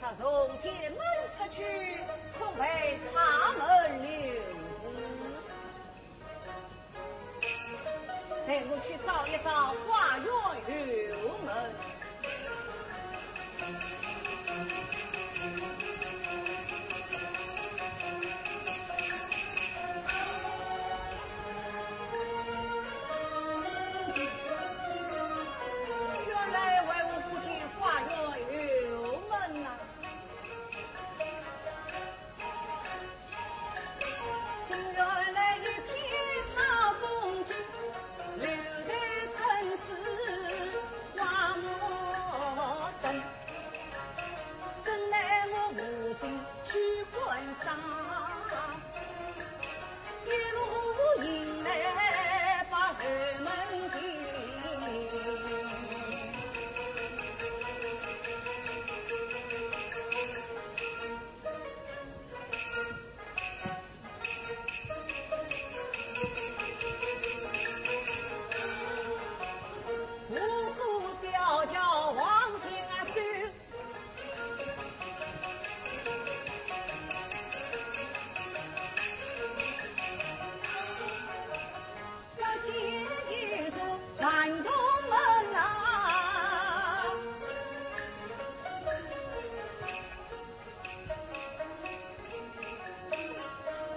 他从前门出去，恐被柴门留住。待我去找一找花园后门。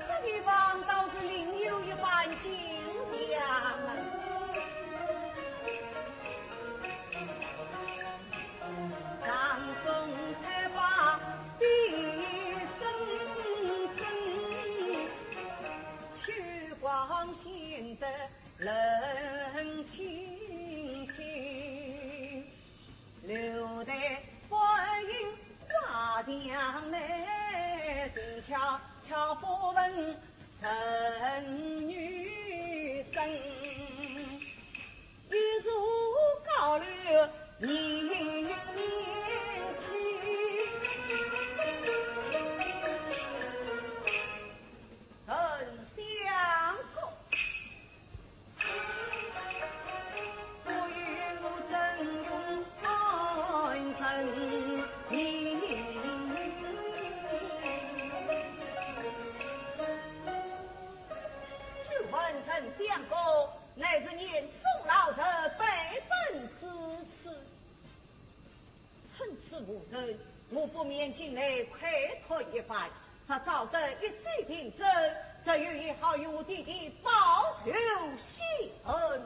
这地方倒是另有一番景象啊。乃是念宋老贼背本至此。趁此无人，我不免进来窥探一番，若找得一些凭证，则有一好与我弟弟报仇雪恨。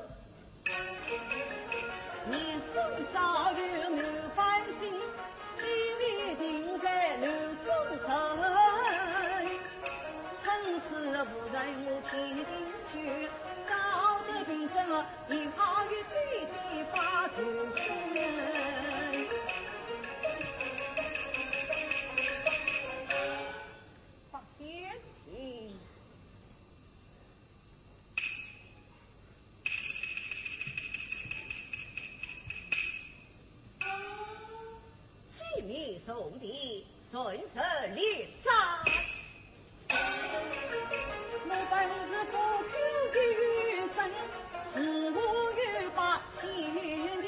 进京去，招得凭证，以后与爹爹把头伸。八仙请。 启禀上殿，圣旨立斩。我本是不口之身，是无有把心的，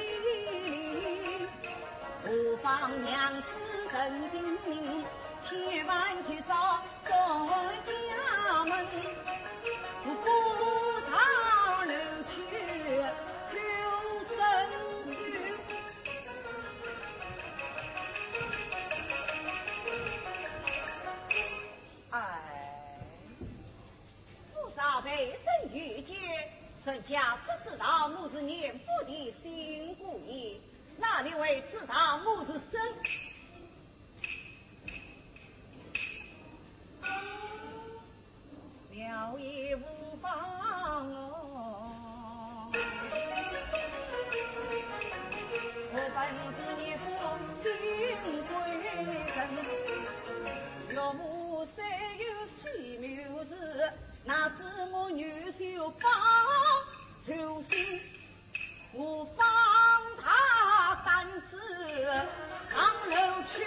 何妨娘子认定，千万去找 众家门，不上楼去求生去。哎，府上备审御监，人家只知道我是严府的新姑爷，哪里会知道我是生？ 了也无妨哦。我本是一个新贵人，岳母虽有几谋士，哪知我女婿把酒醒。 我放他胆子上楼去。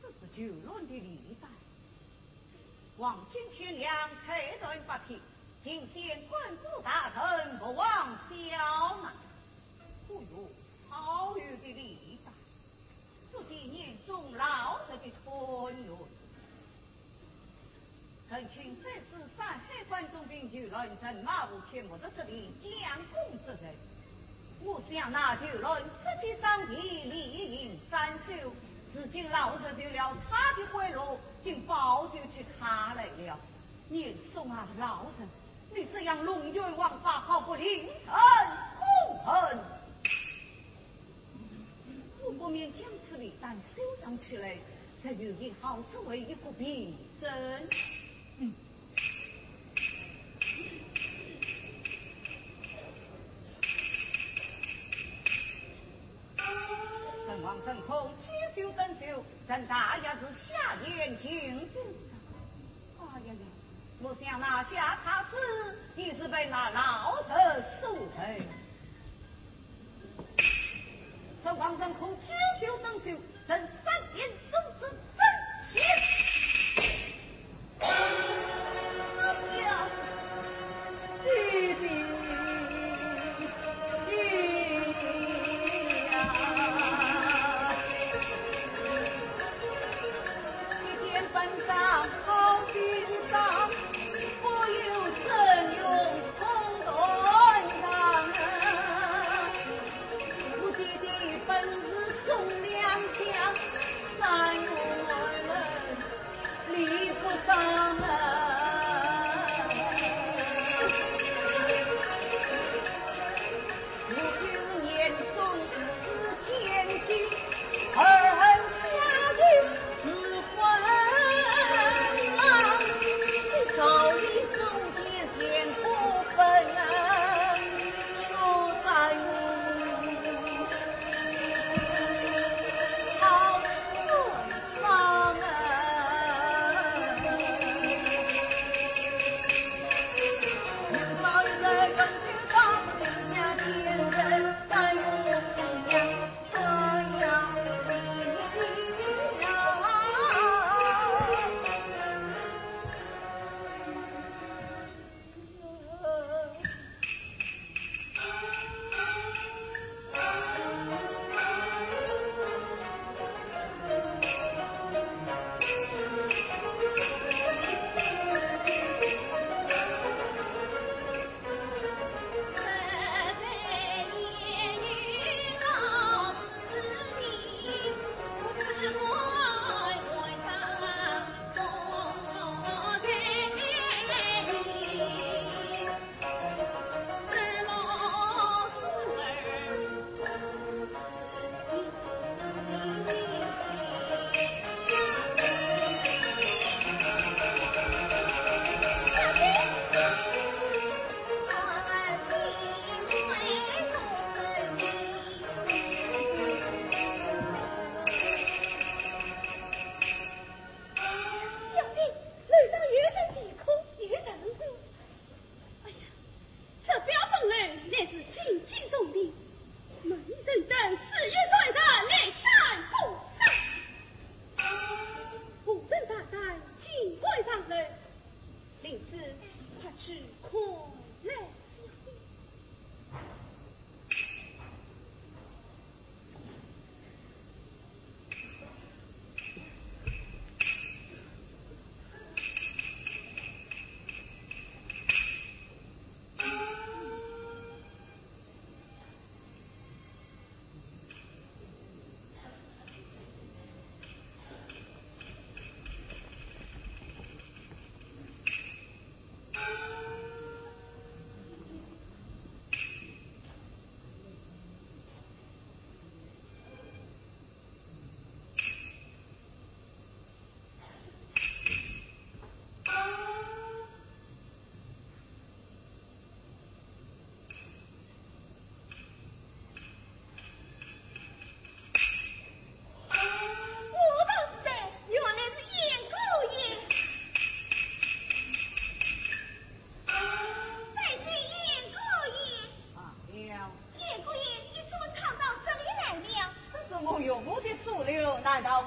这是酒乱的礼单。黄金千两，彩缎八匹，敬献官府大臣莫忘效纳。哦哟，好有的礼单，足见严嵩老实的团圆。 臣请再使山海关总兵邱伦人马五千，没得这里将功折罪。我想那邱伦设计上计，利用三手，如今老实受了他的贿赂，竟保救起他来了。严嵩啊，老臣，你这样弄冤枉法，好不令臣痛恨。 我不免将此礼单收藏起来，这有一好作为一个凭证。嗯。圣王圣空，几袖珍袖，朕大约是下言进奏。哎呀呀，我想拿下他时，已是被那老贼所擒。 圣王圣空，几袖珍袖，朕三年总之珍惜。哎呀，爹爹呀！一见本上好心伤，不由怎用 痛断肠啊！我爹爹本是忠良将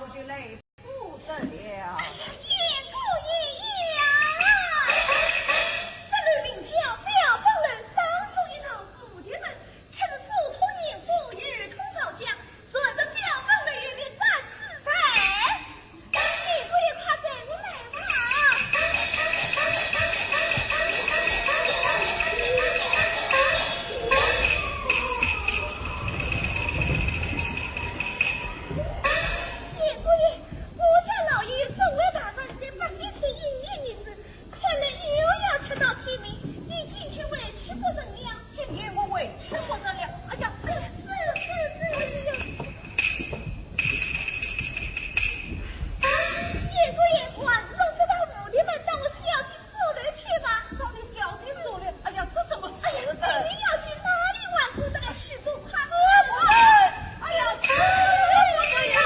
就来不得了。哎呀，严姑爷呀！这位名叫表本楼，当初一到蝴蝶门，却是手托年画，有空到家，传得表本楼有个展示台。 你可以快带我来吧。严姑爷，我家老爷有众位大人，在八仙庵营业日子，看来又要吃到天明。你今天回去不成了？今天我回去不成了。哎呀，这，这，这，这，哎呀！ 严姑爷，还是弄这道蝴蝶门到我小姐手里去吧。到你小姐手里？哎呀，这怎么使得？哎呀，你要去哪里玩？我这个许多快乐。哎呀，这不得了！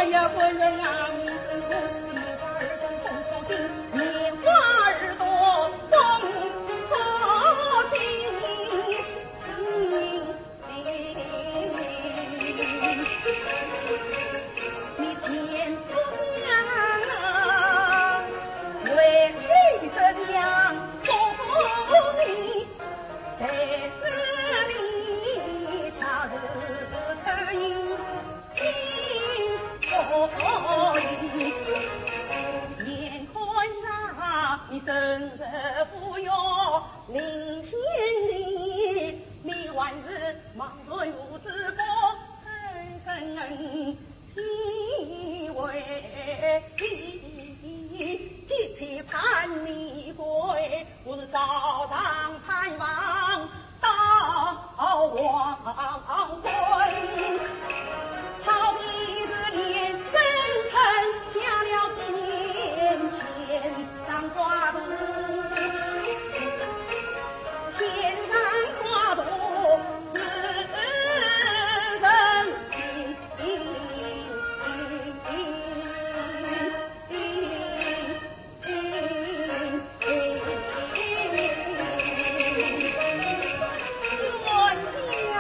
呀，官人啊，你是我，你把儿子送出去，你把耳朵动出去。你见不讲，为谁这样做你？在这里恰是可以 心所欲。眼看啊，你生日不要，临行里你还是忙着有子不成人，体会。急切盼你归，我是早上盼望 到黄昏，好比是连生辰下了天，牵上挂肚，牵上挂肚是人心。 冤家，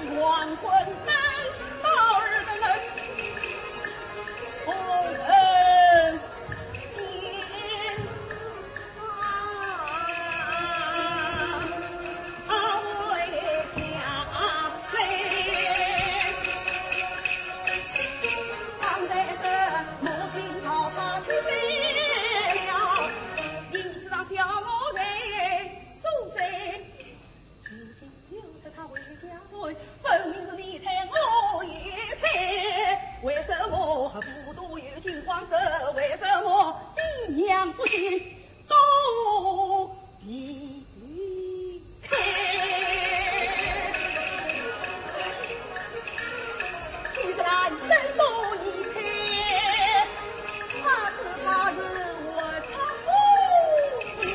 黄昏三到二的门，不能见。啊，为家人。刚才这母亲老早去世了，因此让小奴才受罪。 如今又是他回家转，分明是你猜我也猜，为什么不多有情况？这为什么爹娘不信都避开？既然真不依猜，怕是怕是我家不依。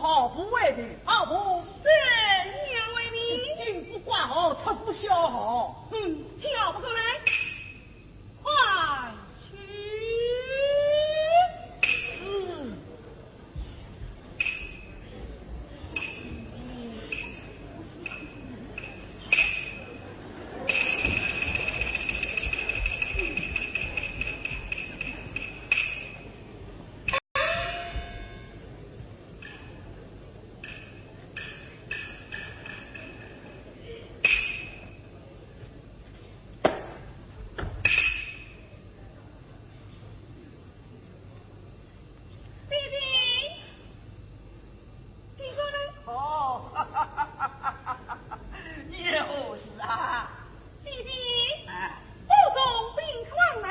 号簿为凭。号簿。是，娘为凭。金箍挂号，出府销号。嗯，叫我过来。快去。嗯。弟弟，弟弟呢？哦，你何事啊？弟弟，啊。府中宾客往来，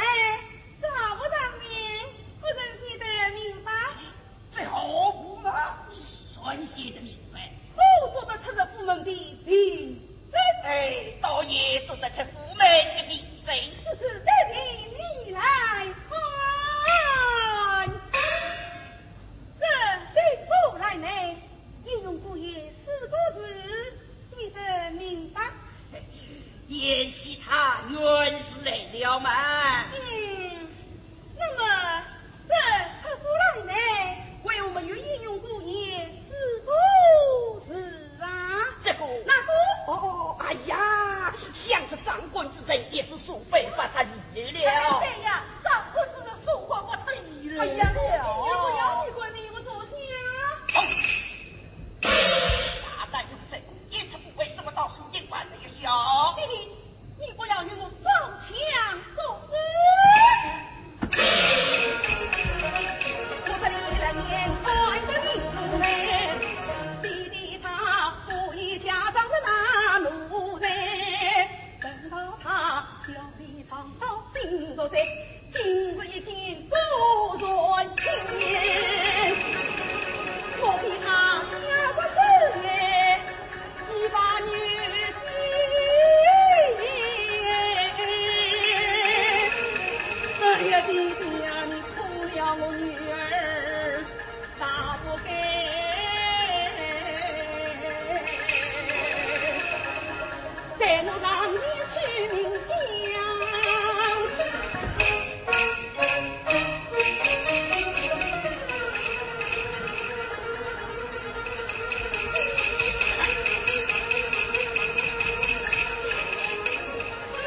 找不到你，不曾记得明白。这号簿嘛，算写得明白。我做得出入府门的凭证。哎，倒也做得出府门的凭证。此事得凭你来看。这对我来呢，应用过也四个字，你得明白。贤婿他原是来了嘛。嗯，那么这出府来呢，为何没有应用过也四个字啊？这个。那个？哦，哎呀，想是掌管之人，也是数辈发他遗漏了。对呀，掌管之人数辈发他遗漏了。哎呀，你不要你管你，我坐下。好。大胆有这个，一直不为什么到如今还没有消？弟弟，你不要与我装腔作势。我这里来年关的名字嘞，弟弟他不依家长的那奴才，等到他要你尝到病毒的，今日已经不愿意。我比他家的事哎，一把女婿。哎呀，弟弟呀，你坑了我女儿，大不该。待我上前去明讲。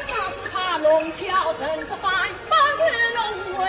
那是他弄巧成这般，把人弄为。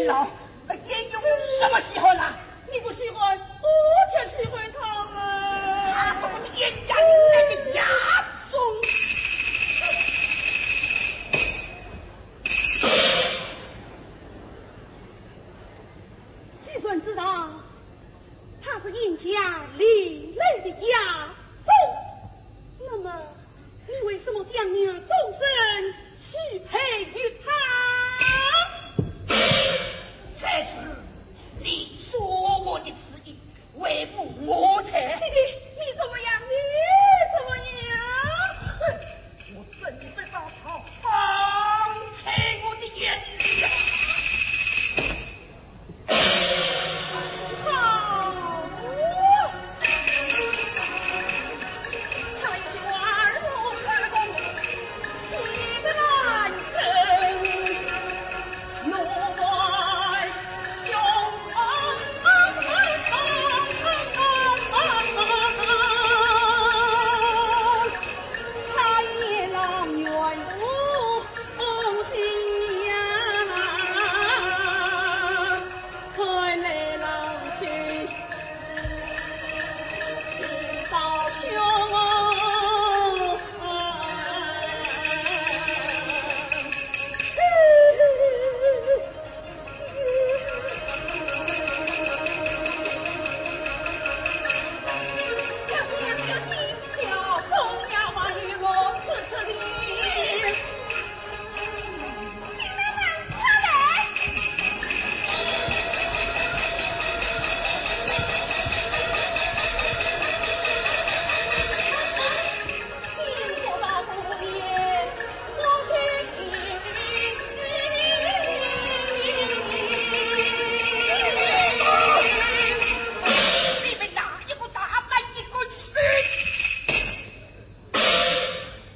老，那监狱什么喜欢呢？你不喜欢，我却喜欢他啊。他不天下的那个牙种。既然知道他是严家另类的牙种，那么 你为什么将女儿终身许配于他？这是你说我的主意，为父我才。弟弟，你怎么样？你怎么样？我真的把他放在我的眼里呀！ 你们哪一个打扮一个死？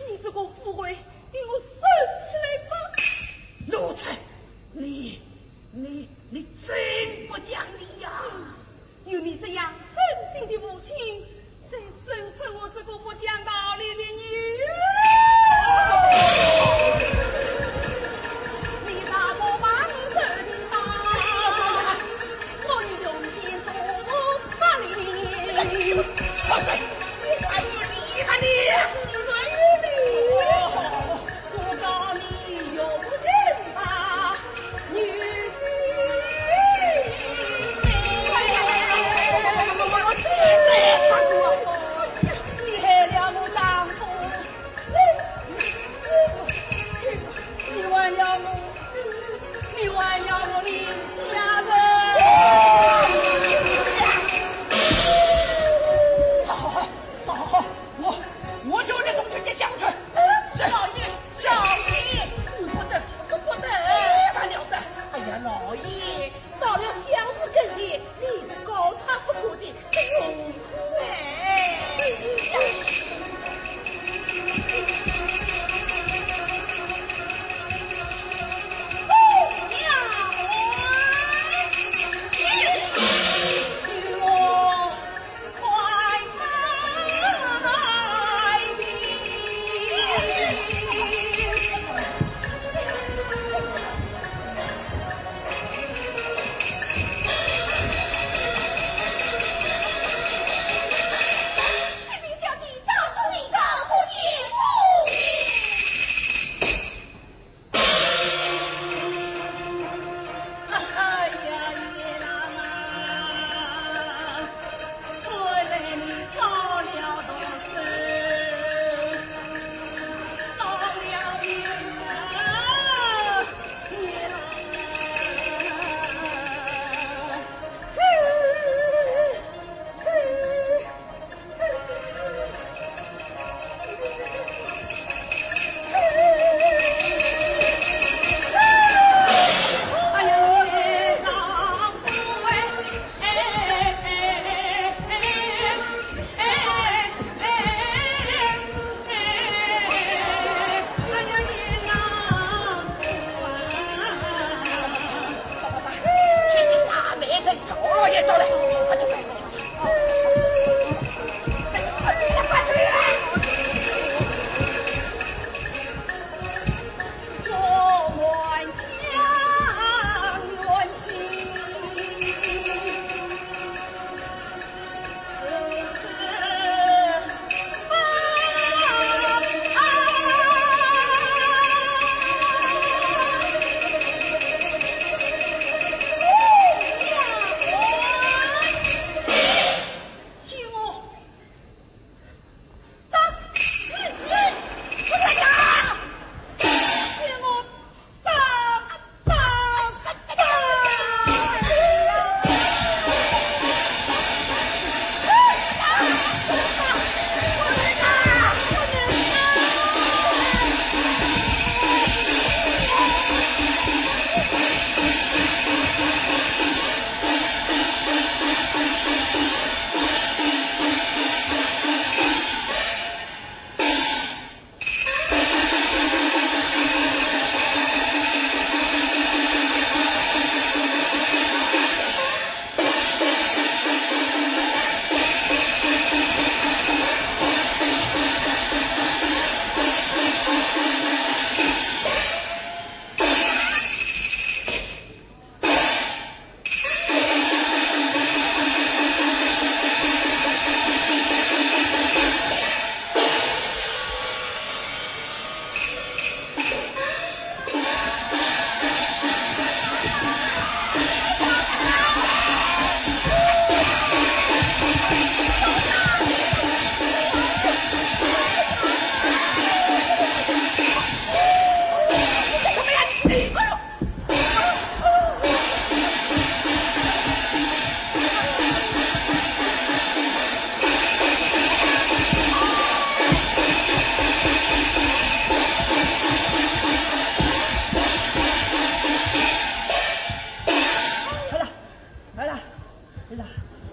你这个富贵，给我收起来吧！奴才，你，你，你真不讲理呀！ 有你这样狠心的父亲，谁生出我这个不讲道理的女儿？你让我把你收拾吧，我用钱做法律。放手！你还有理吗你？自然有理。我告你有不正法。 好，好，好，好，好，好，我，我就这种直接讲出来。老爷， 小姐，死不得，死不得，不得了得。哎呀，老爷，到了相府跟前，你是告他不可的，这何苦哎？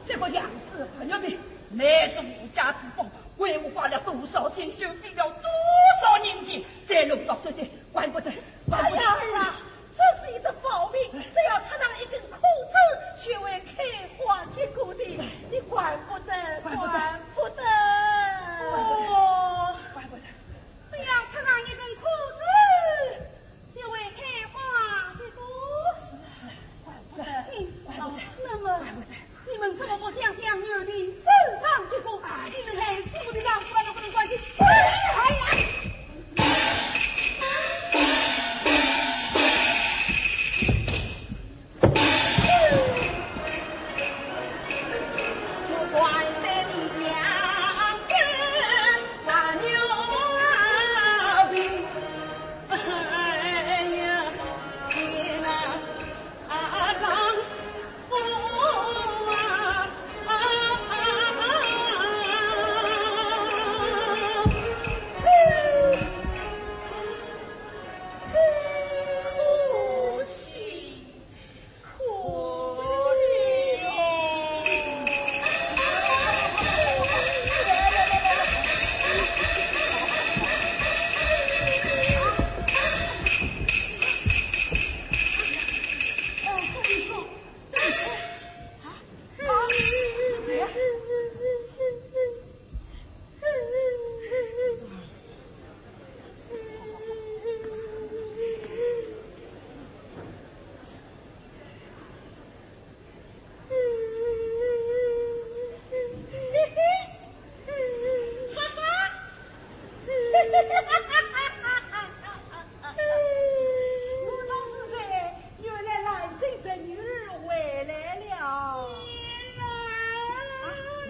这个羊脂白玉瓶，乃是无价之宝，为我花了多少心血，费了多少银钱，才弄到手的，管不得，管不得。哎呀，儿啊，这是一只宝瓶，只要插上一根枯枝，就会开花结果的，你管不得，管不得。管不得。哦，管不得。只要插上一根枯枝， 就会开花结果。是啊，是啊，怪不得，嗯，怪不得，那么，怪不得。你们怎么不想想女儿的生长结果？你们还是不知道，不管都不能关心。哎呀！我当时说，原来兰贞侄女儿回来了。啊，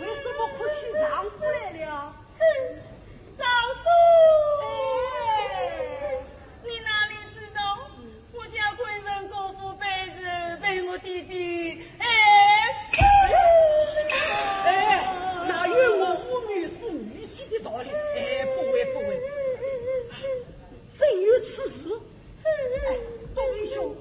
为什么哭起丈夫来了？丈夫，哎，你哪里知道？ 我家官人过府拜寿，被我弟弟，哎，哎，哪有我无女是女婿的道理？哎，不会，不会。真有此事？哎，东林兄，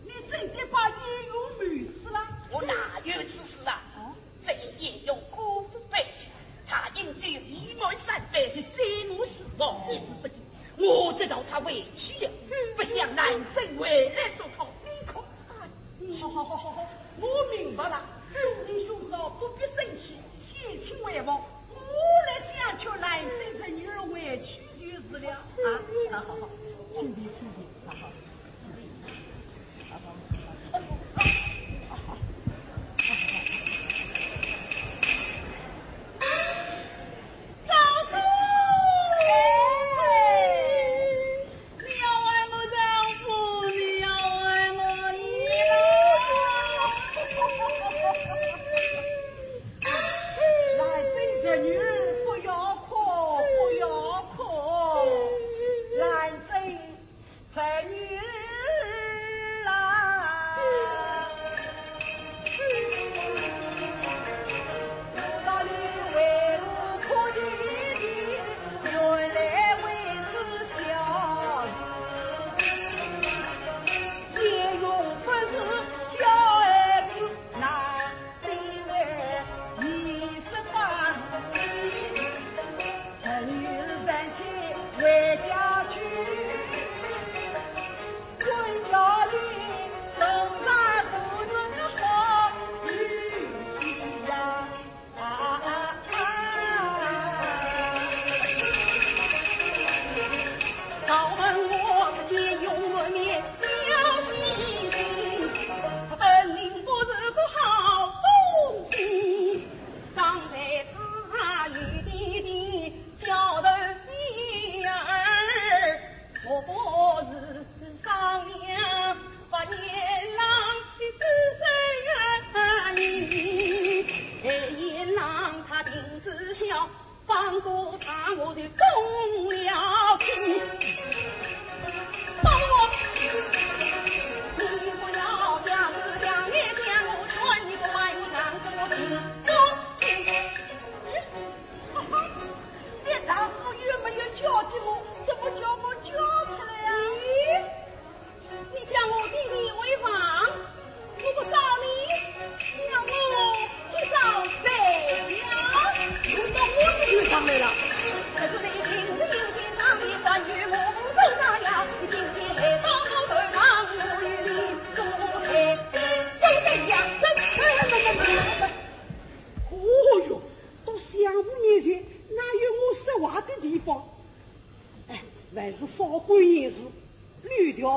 你真的把眼云迷失了？我哪有此事啊？哦？ 这一夜有姑父拜寿，他饮酒已满三杯，是醉我死亡，一时不知。我知道他回去了，不想兰贞回来说他，你看。啊，好好好好好，我明白了。东林兄嫂不必生气，先请回房，我来想却兰贞侄女儿回去就是了。啊，好好好，请便，请便，好好。 兰贞侄女儿，不要哭，不要哭。兰贞侄女儿。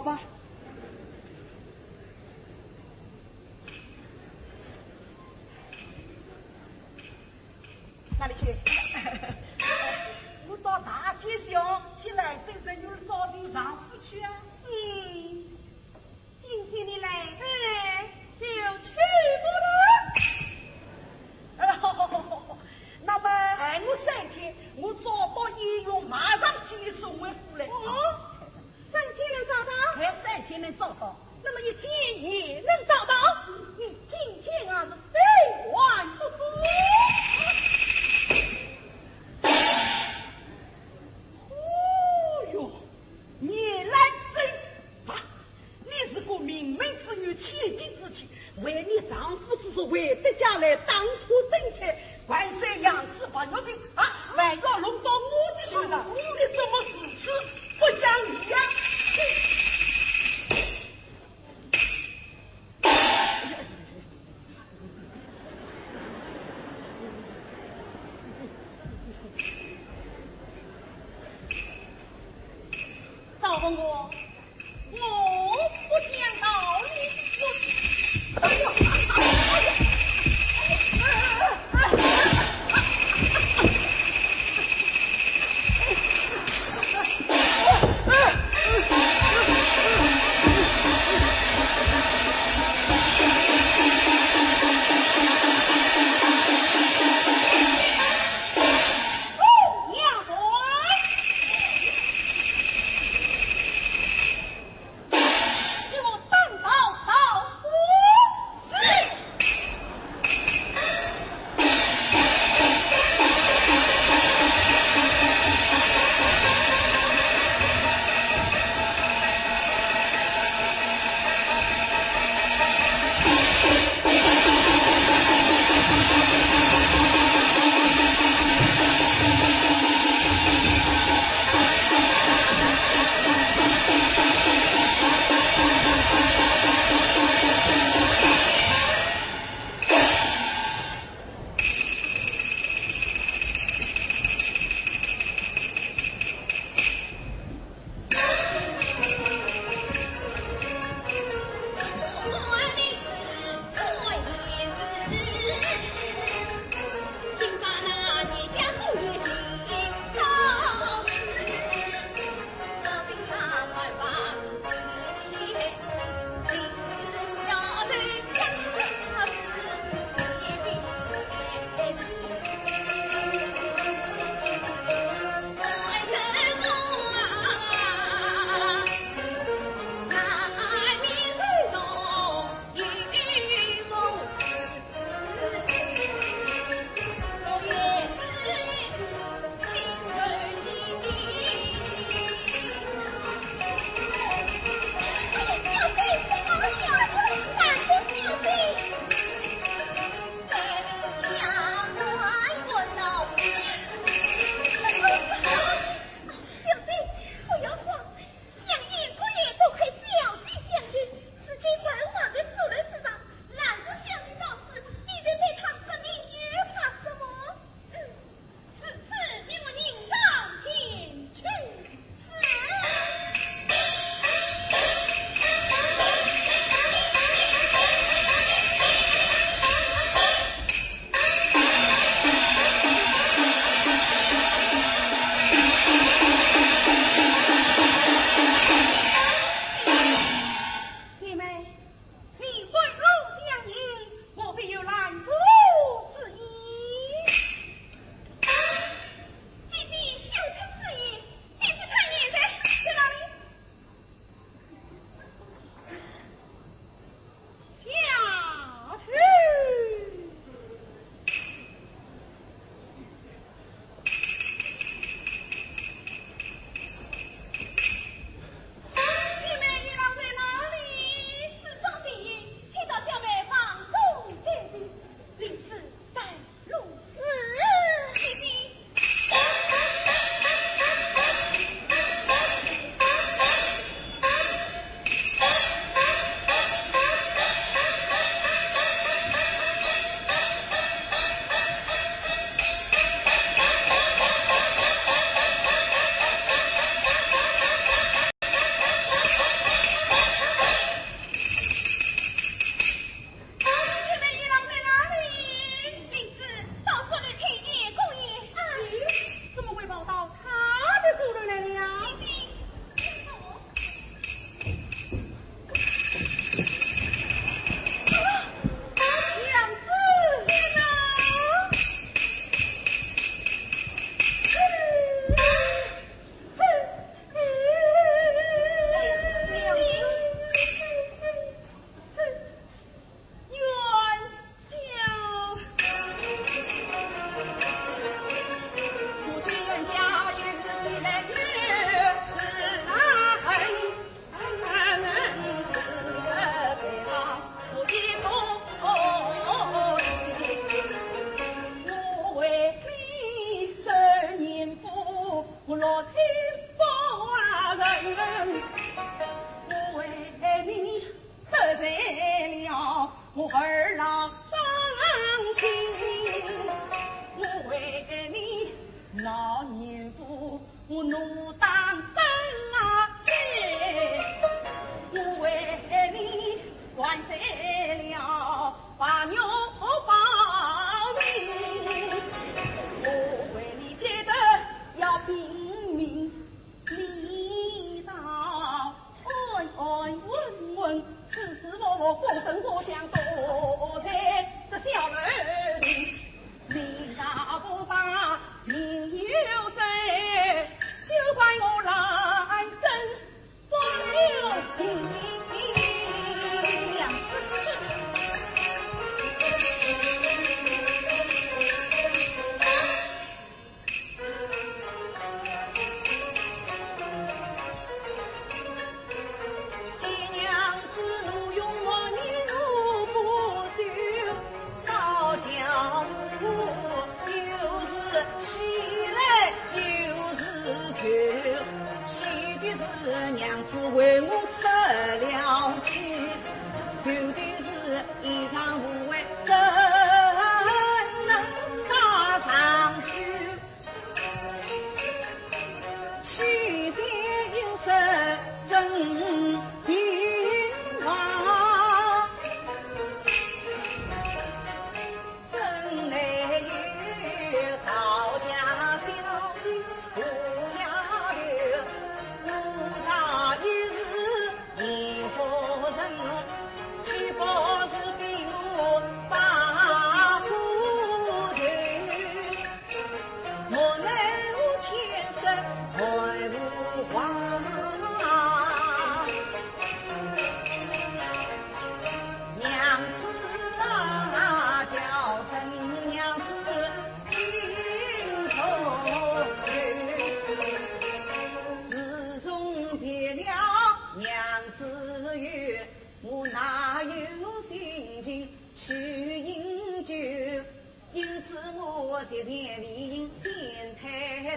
吧。哪里去？我到大街上去来，这人有早进丈夫去啊。嗯，今天你来，哎，就去不了。哎，好，好，好，好，好。那么，哎，我三天，我找到鄢荣，马上就送回府来。哦，三天能找到？哎，三天能找到。那么一天也能找到？你今天啊是非还不可。哦哟，你来真啊！你是个明门之女，千金之体，为你丈夫之事，回得家来，当初等待，万岁养子白玉瓶啊，还要弄到我的头上，你怎么如此不讲理呀？赵文华，我不讲道理，我，哎呦，哎呦，哎呦，哎呦，衣裳无悔怎能挂上去？七天饮食真平安。 真乃有道家小姐无丫头，我若一时一不慎，岂不是被我把火头？ 莫奈何天色还无光。娘子啊，叫声娘子听从。自从别了娘子后，我哪有心情去饮酒？ 因此我这前未行先退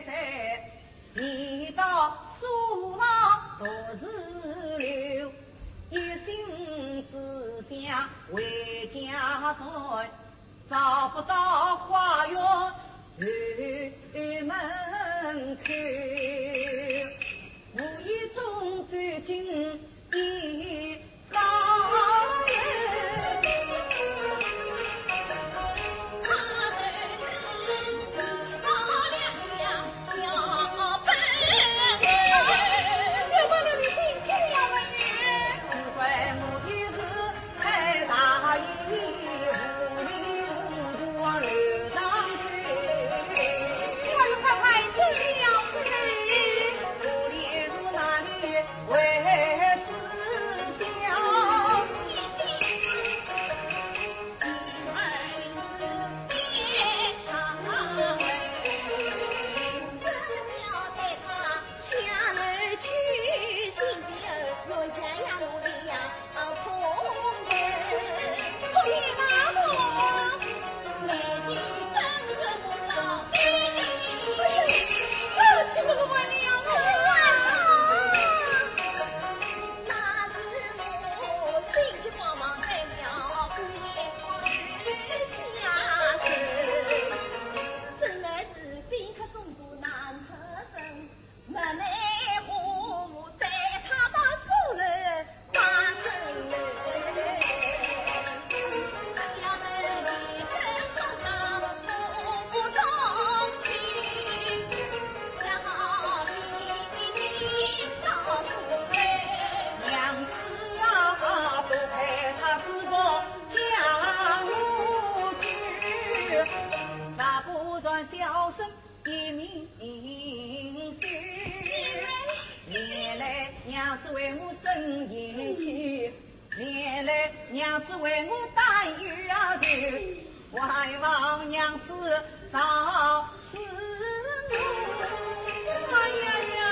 退，未到书房独自留，一心只想回家转，找不到花园后门口。无意中走进一 娘子啊，不配她之福将我救，若不然小生一命休。念来娘子为我生厌气，念来娘子为我担忧啊头，还望娘子饶恕我。哎呀呀，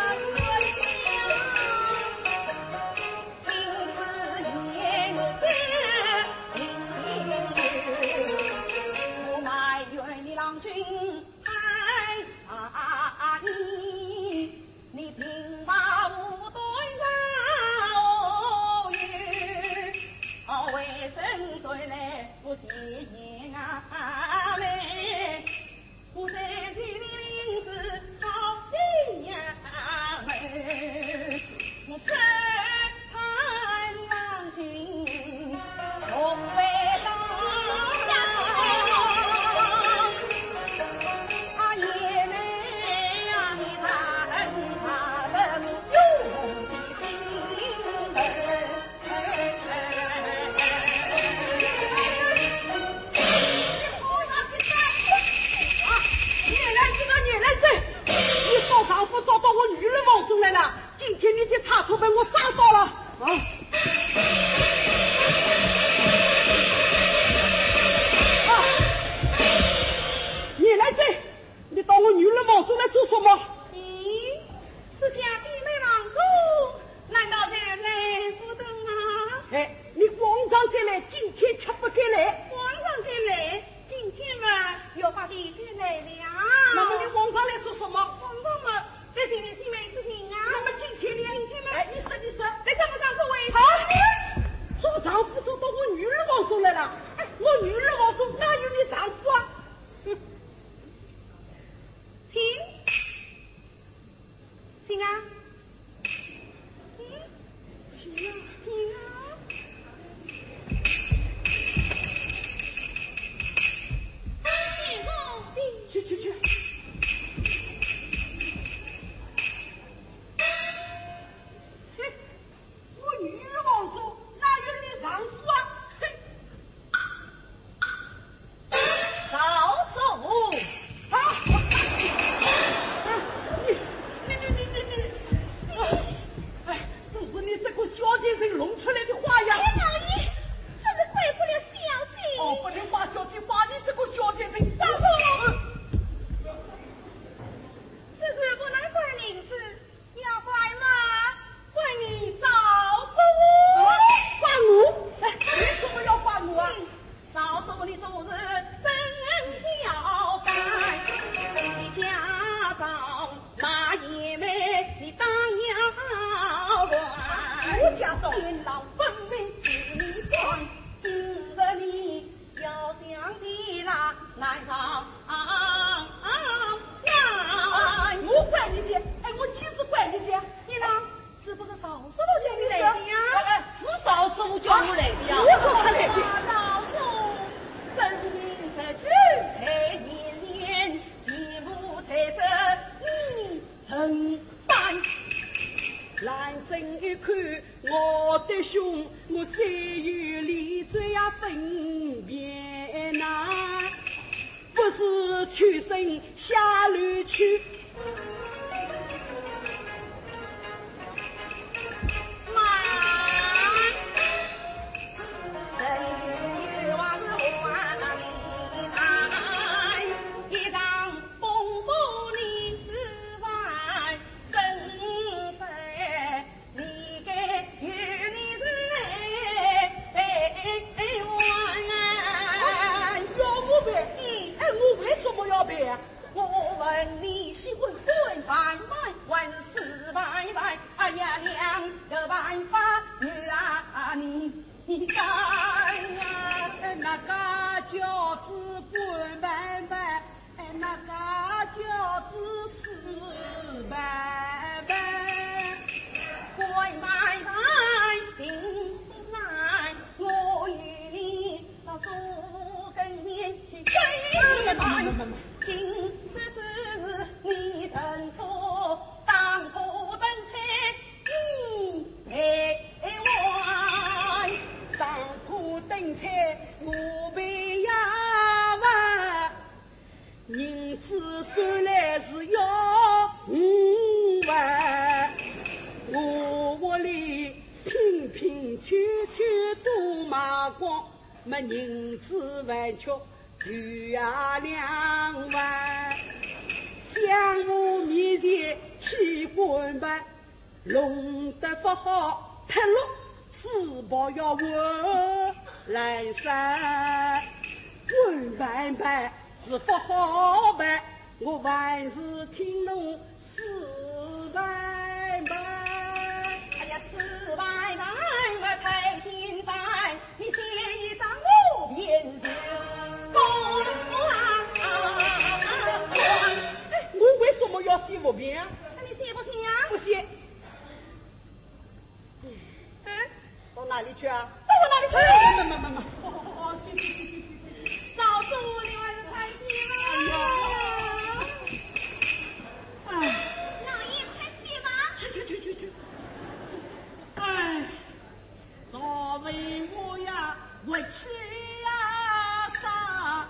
我的娘！我女儿房中哪有你丈夫啊？哼，请，请啊，请，请啊，请啊。去，去，去。哼。 我女儿房中哪有你丈夫啊？哼！赵叔父。啊！啊！你，你，你，你，你，你，哎，都是你这个小贱人弄出来的祸呀！哎，老爷，这是怪不了小姐。哦，不能怪小姐，怪你这个小贱人。赵叔父，这是不能怪您，是 要怪吗？怪你赵叔父。怪我？哎，为什么要怪我啊？嗯，赵叔父你做事真要怪，你家中卖野卖，你当要怪。我家中？天老分明是你管，今日你 要想的啦，难道啊？我怪你的，哎，我岂是怪你的？你呢？是不是赵叔父叫你来的呀？哎，是赵叔父叫我来的呀。我叫他来的。赵叔，真名实君蔡延年，其母在这，你 承办。兰贞一看我的凶，我虽有理，怎样分辨呐？不是屈身下楼去。 哎，要我赔？嗯。哎，我为什么要赔啊？我问你，是问三板板，还是四板板？哎呀，两个板板，女儿啊，你，你讲啊。哎，哪个叫是官板板？ 哎，哪个叫是四板板？官板板，平平安，我与你到左跟前去跪拜。今日之日，你认错，当头等罪，你赔还。当头等罪，我赔呀还。 银子收来是要五万，我屋里拼拼凑凑都卖光，没银子还缺余下两万。相府面前去官办， 弄得不好，脱落，只怕要混烂山。官板板是不好办，我还是听侬四板板。哎呀，四板板嘛太简单，你写一张我便就过啊。哎，我为什么要写不便啊？那你写不写啊？不写。 哎，到哪里去啊？到我哪里去？哎，慢慢慢慢，哦，哦，哦，谢谢谢谢谢谢。赵叔父，你还是快些吧。哎呀，哎。老爷，快些吧。去去去去去。哎，赵文华呀，我气呀杀，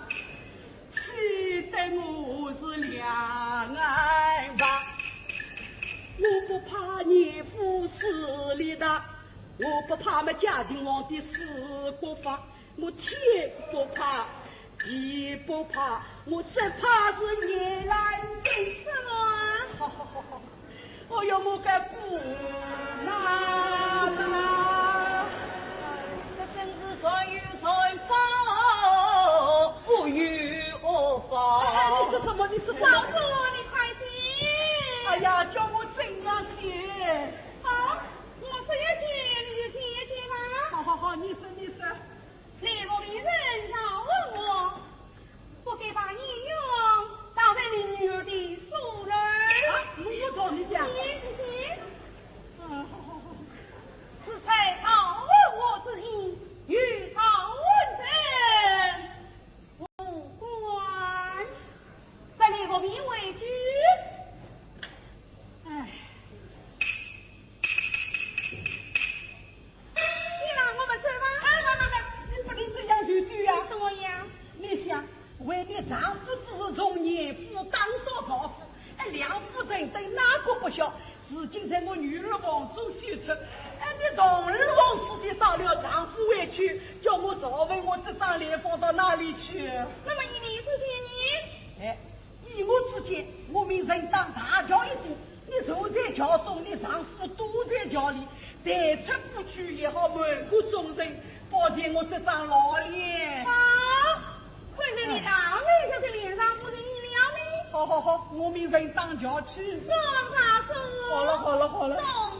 气得我是两眼白。我不怕严府势力大， 我不怕么嘉靖皇帝势力发，我天不怕，地不怕，我只怕是严兰贞。什么啊？哦哟，我个姑娘啊！这真是善有善报，恶有恶报。哎，你说什么？你说什么？赵叔父，你快些！哎呀，叫我怎样写？好， 我说一句，你就听一句吧。好好好，你说你说。礼部里人家不孝，如今在我女儿房中休出，哎，你堂而皇之地打了丈夫回去，叫我赵文华这张脸放到哪里去？那么依你之见呢？哎，依我之见，我命人打大轿一顶，你坐在轿中，你丈夫躲在轿里，抬出府去也好，瞒过众人，保全我这张老脸。啊，看在你大妹这个脸上，不是依了呢？好好好，我命人打轿去。上大声哦。好了好了好了。上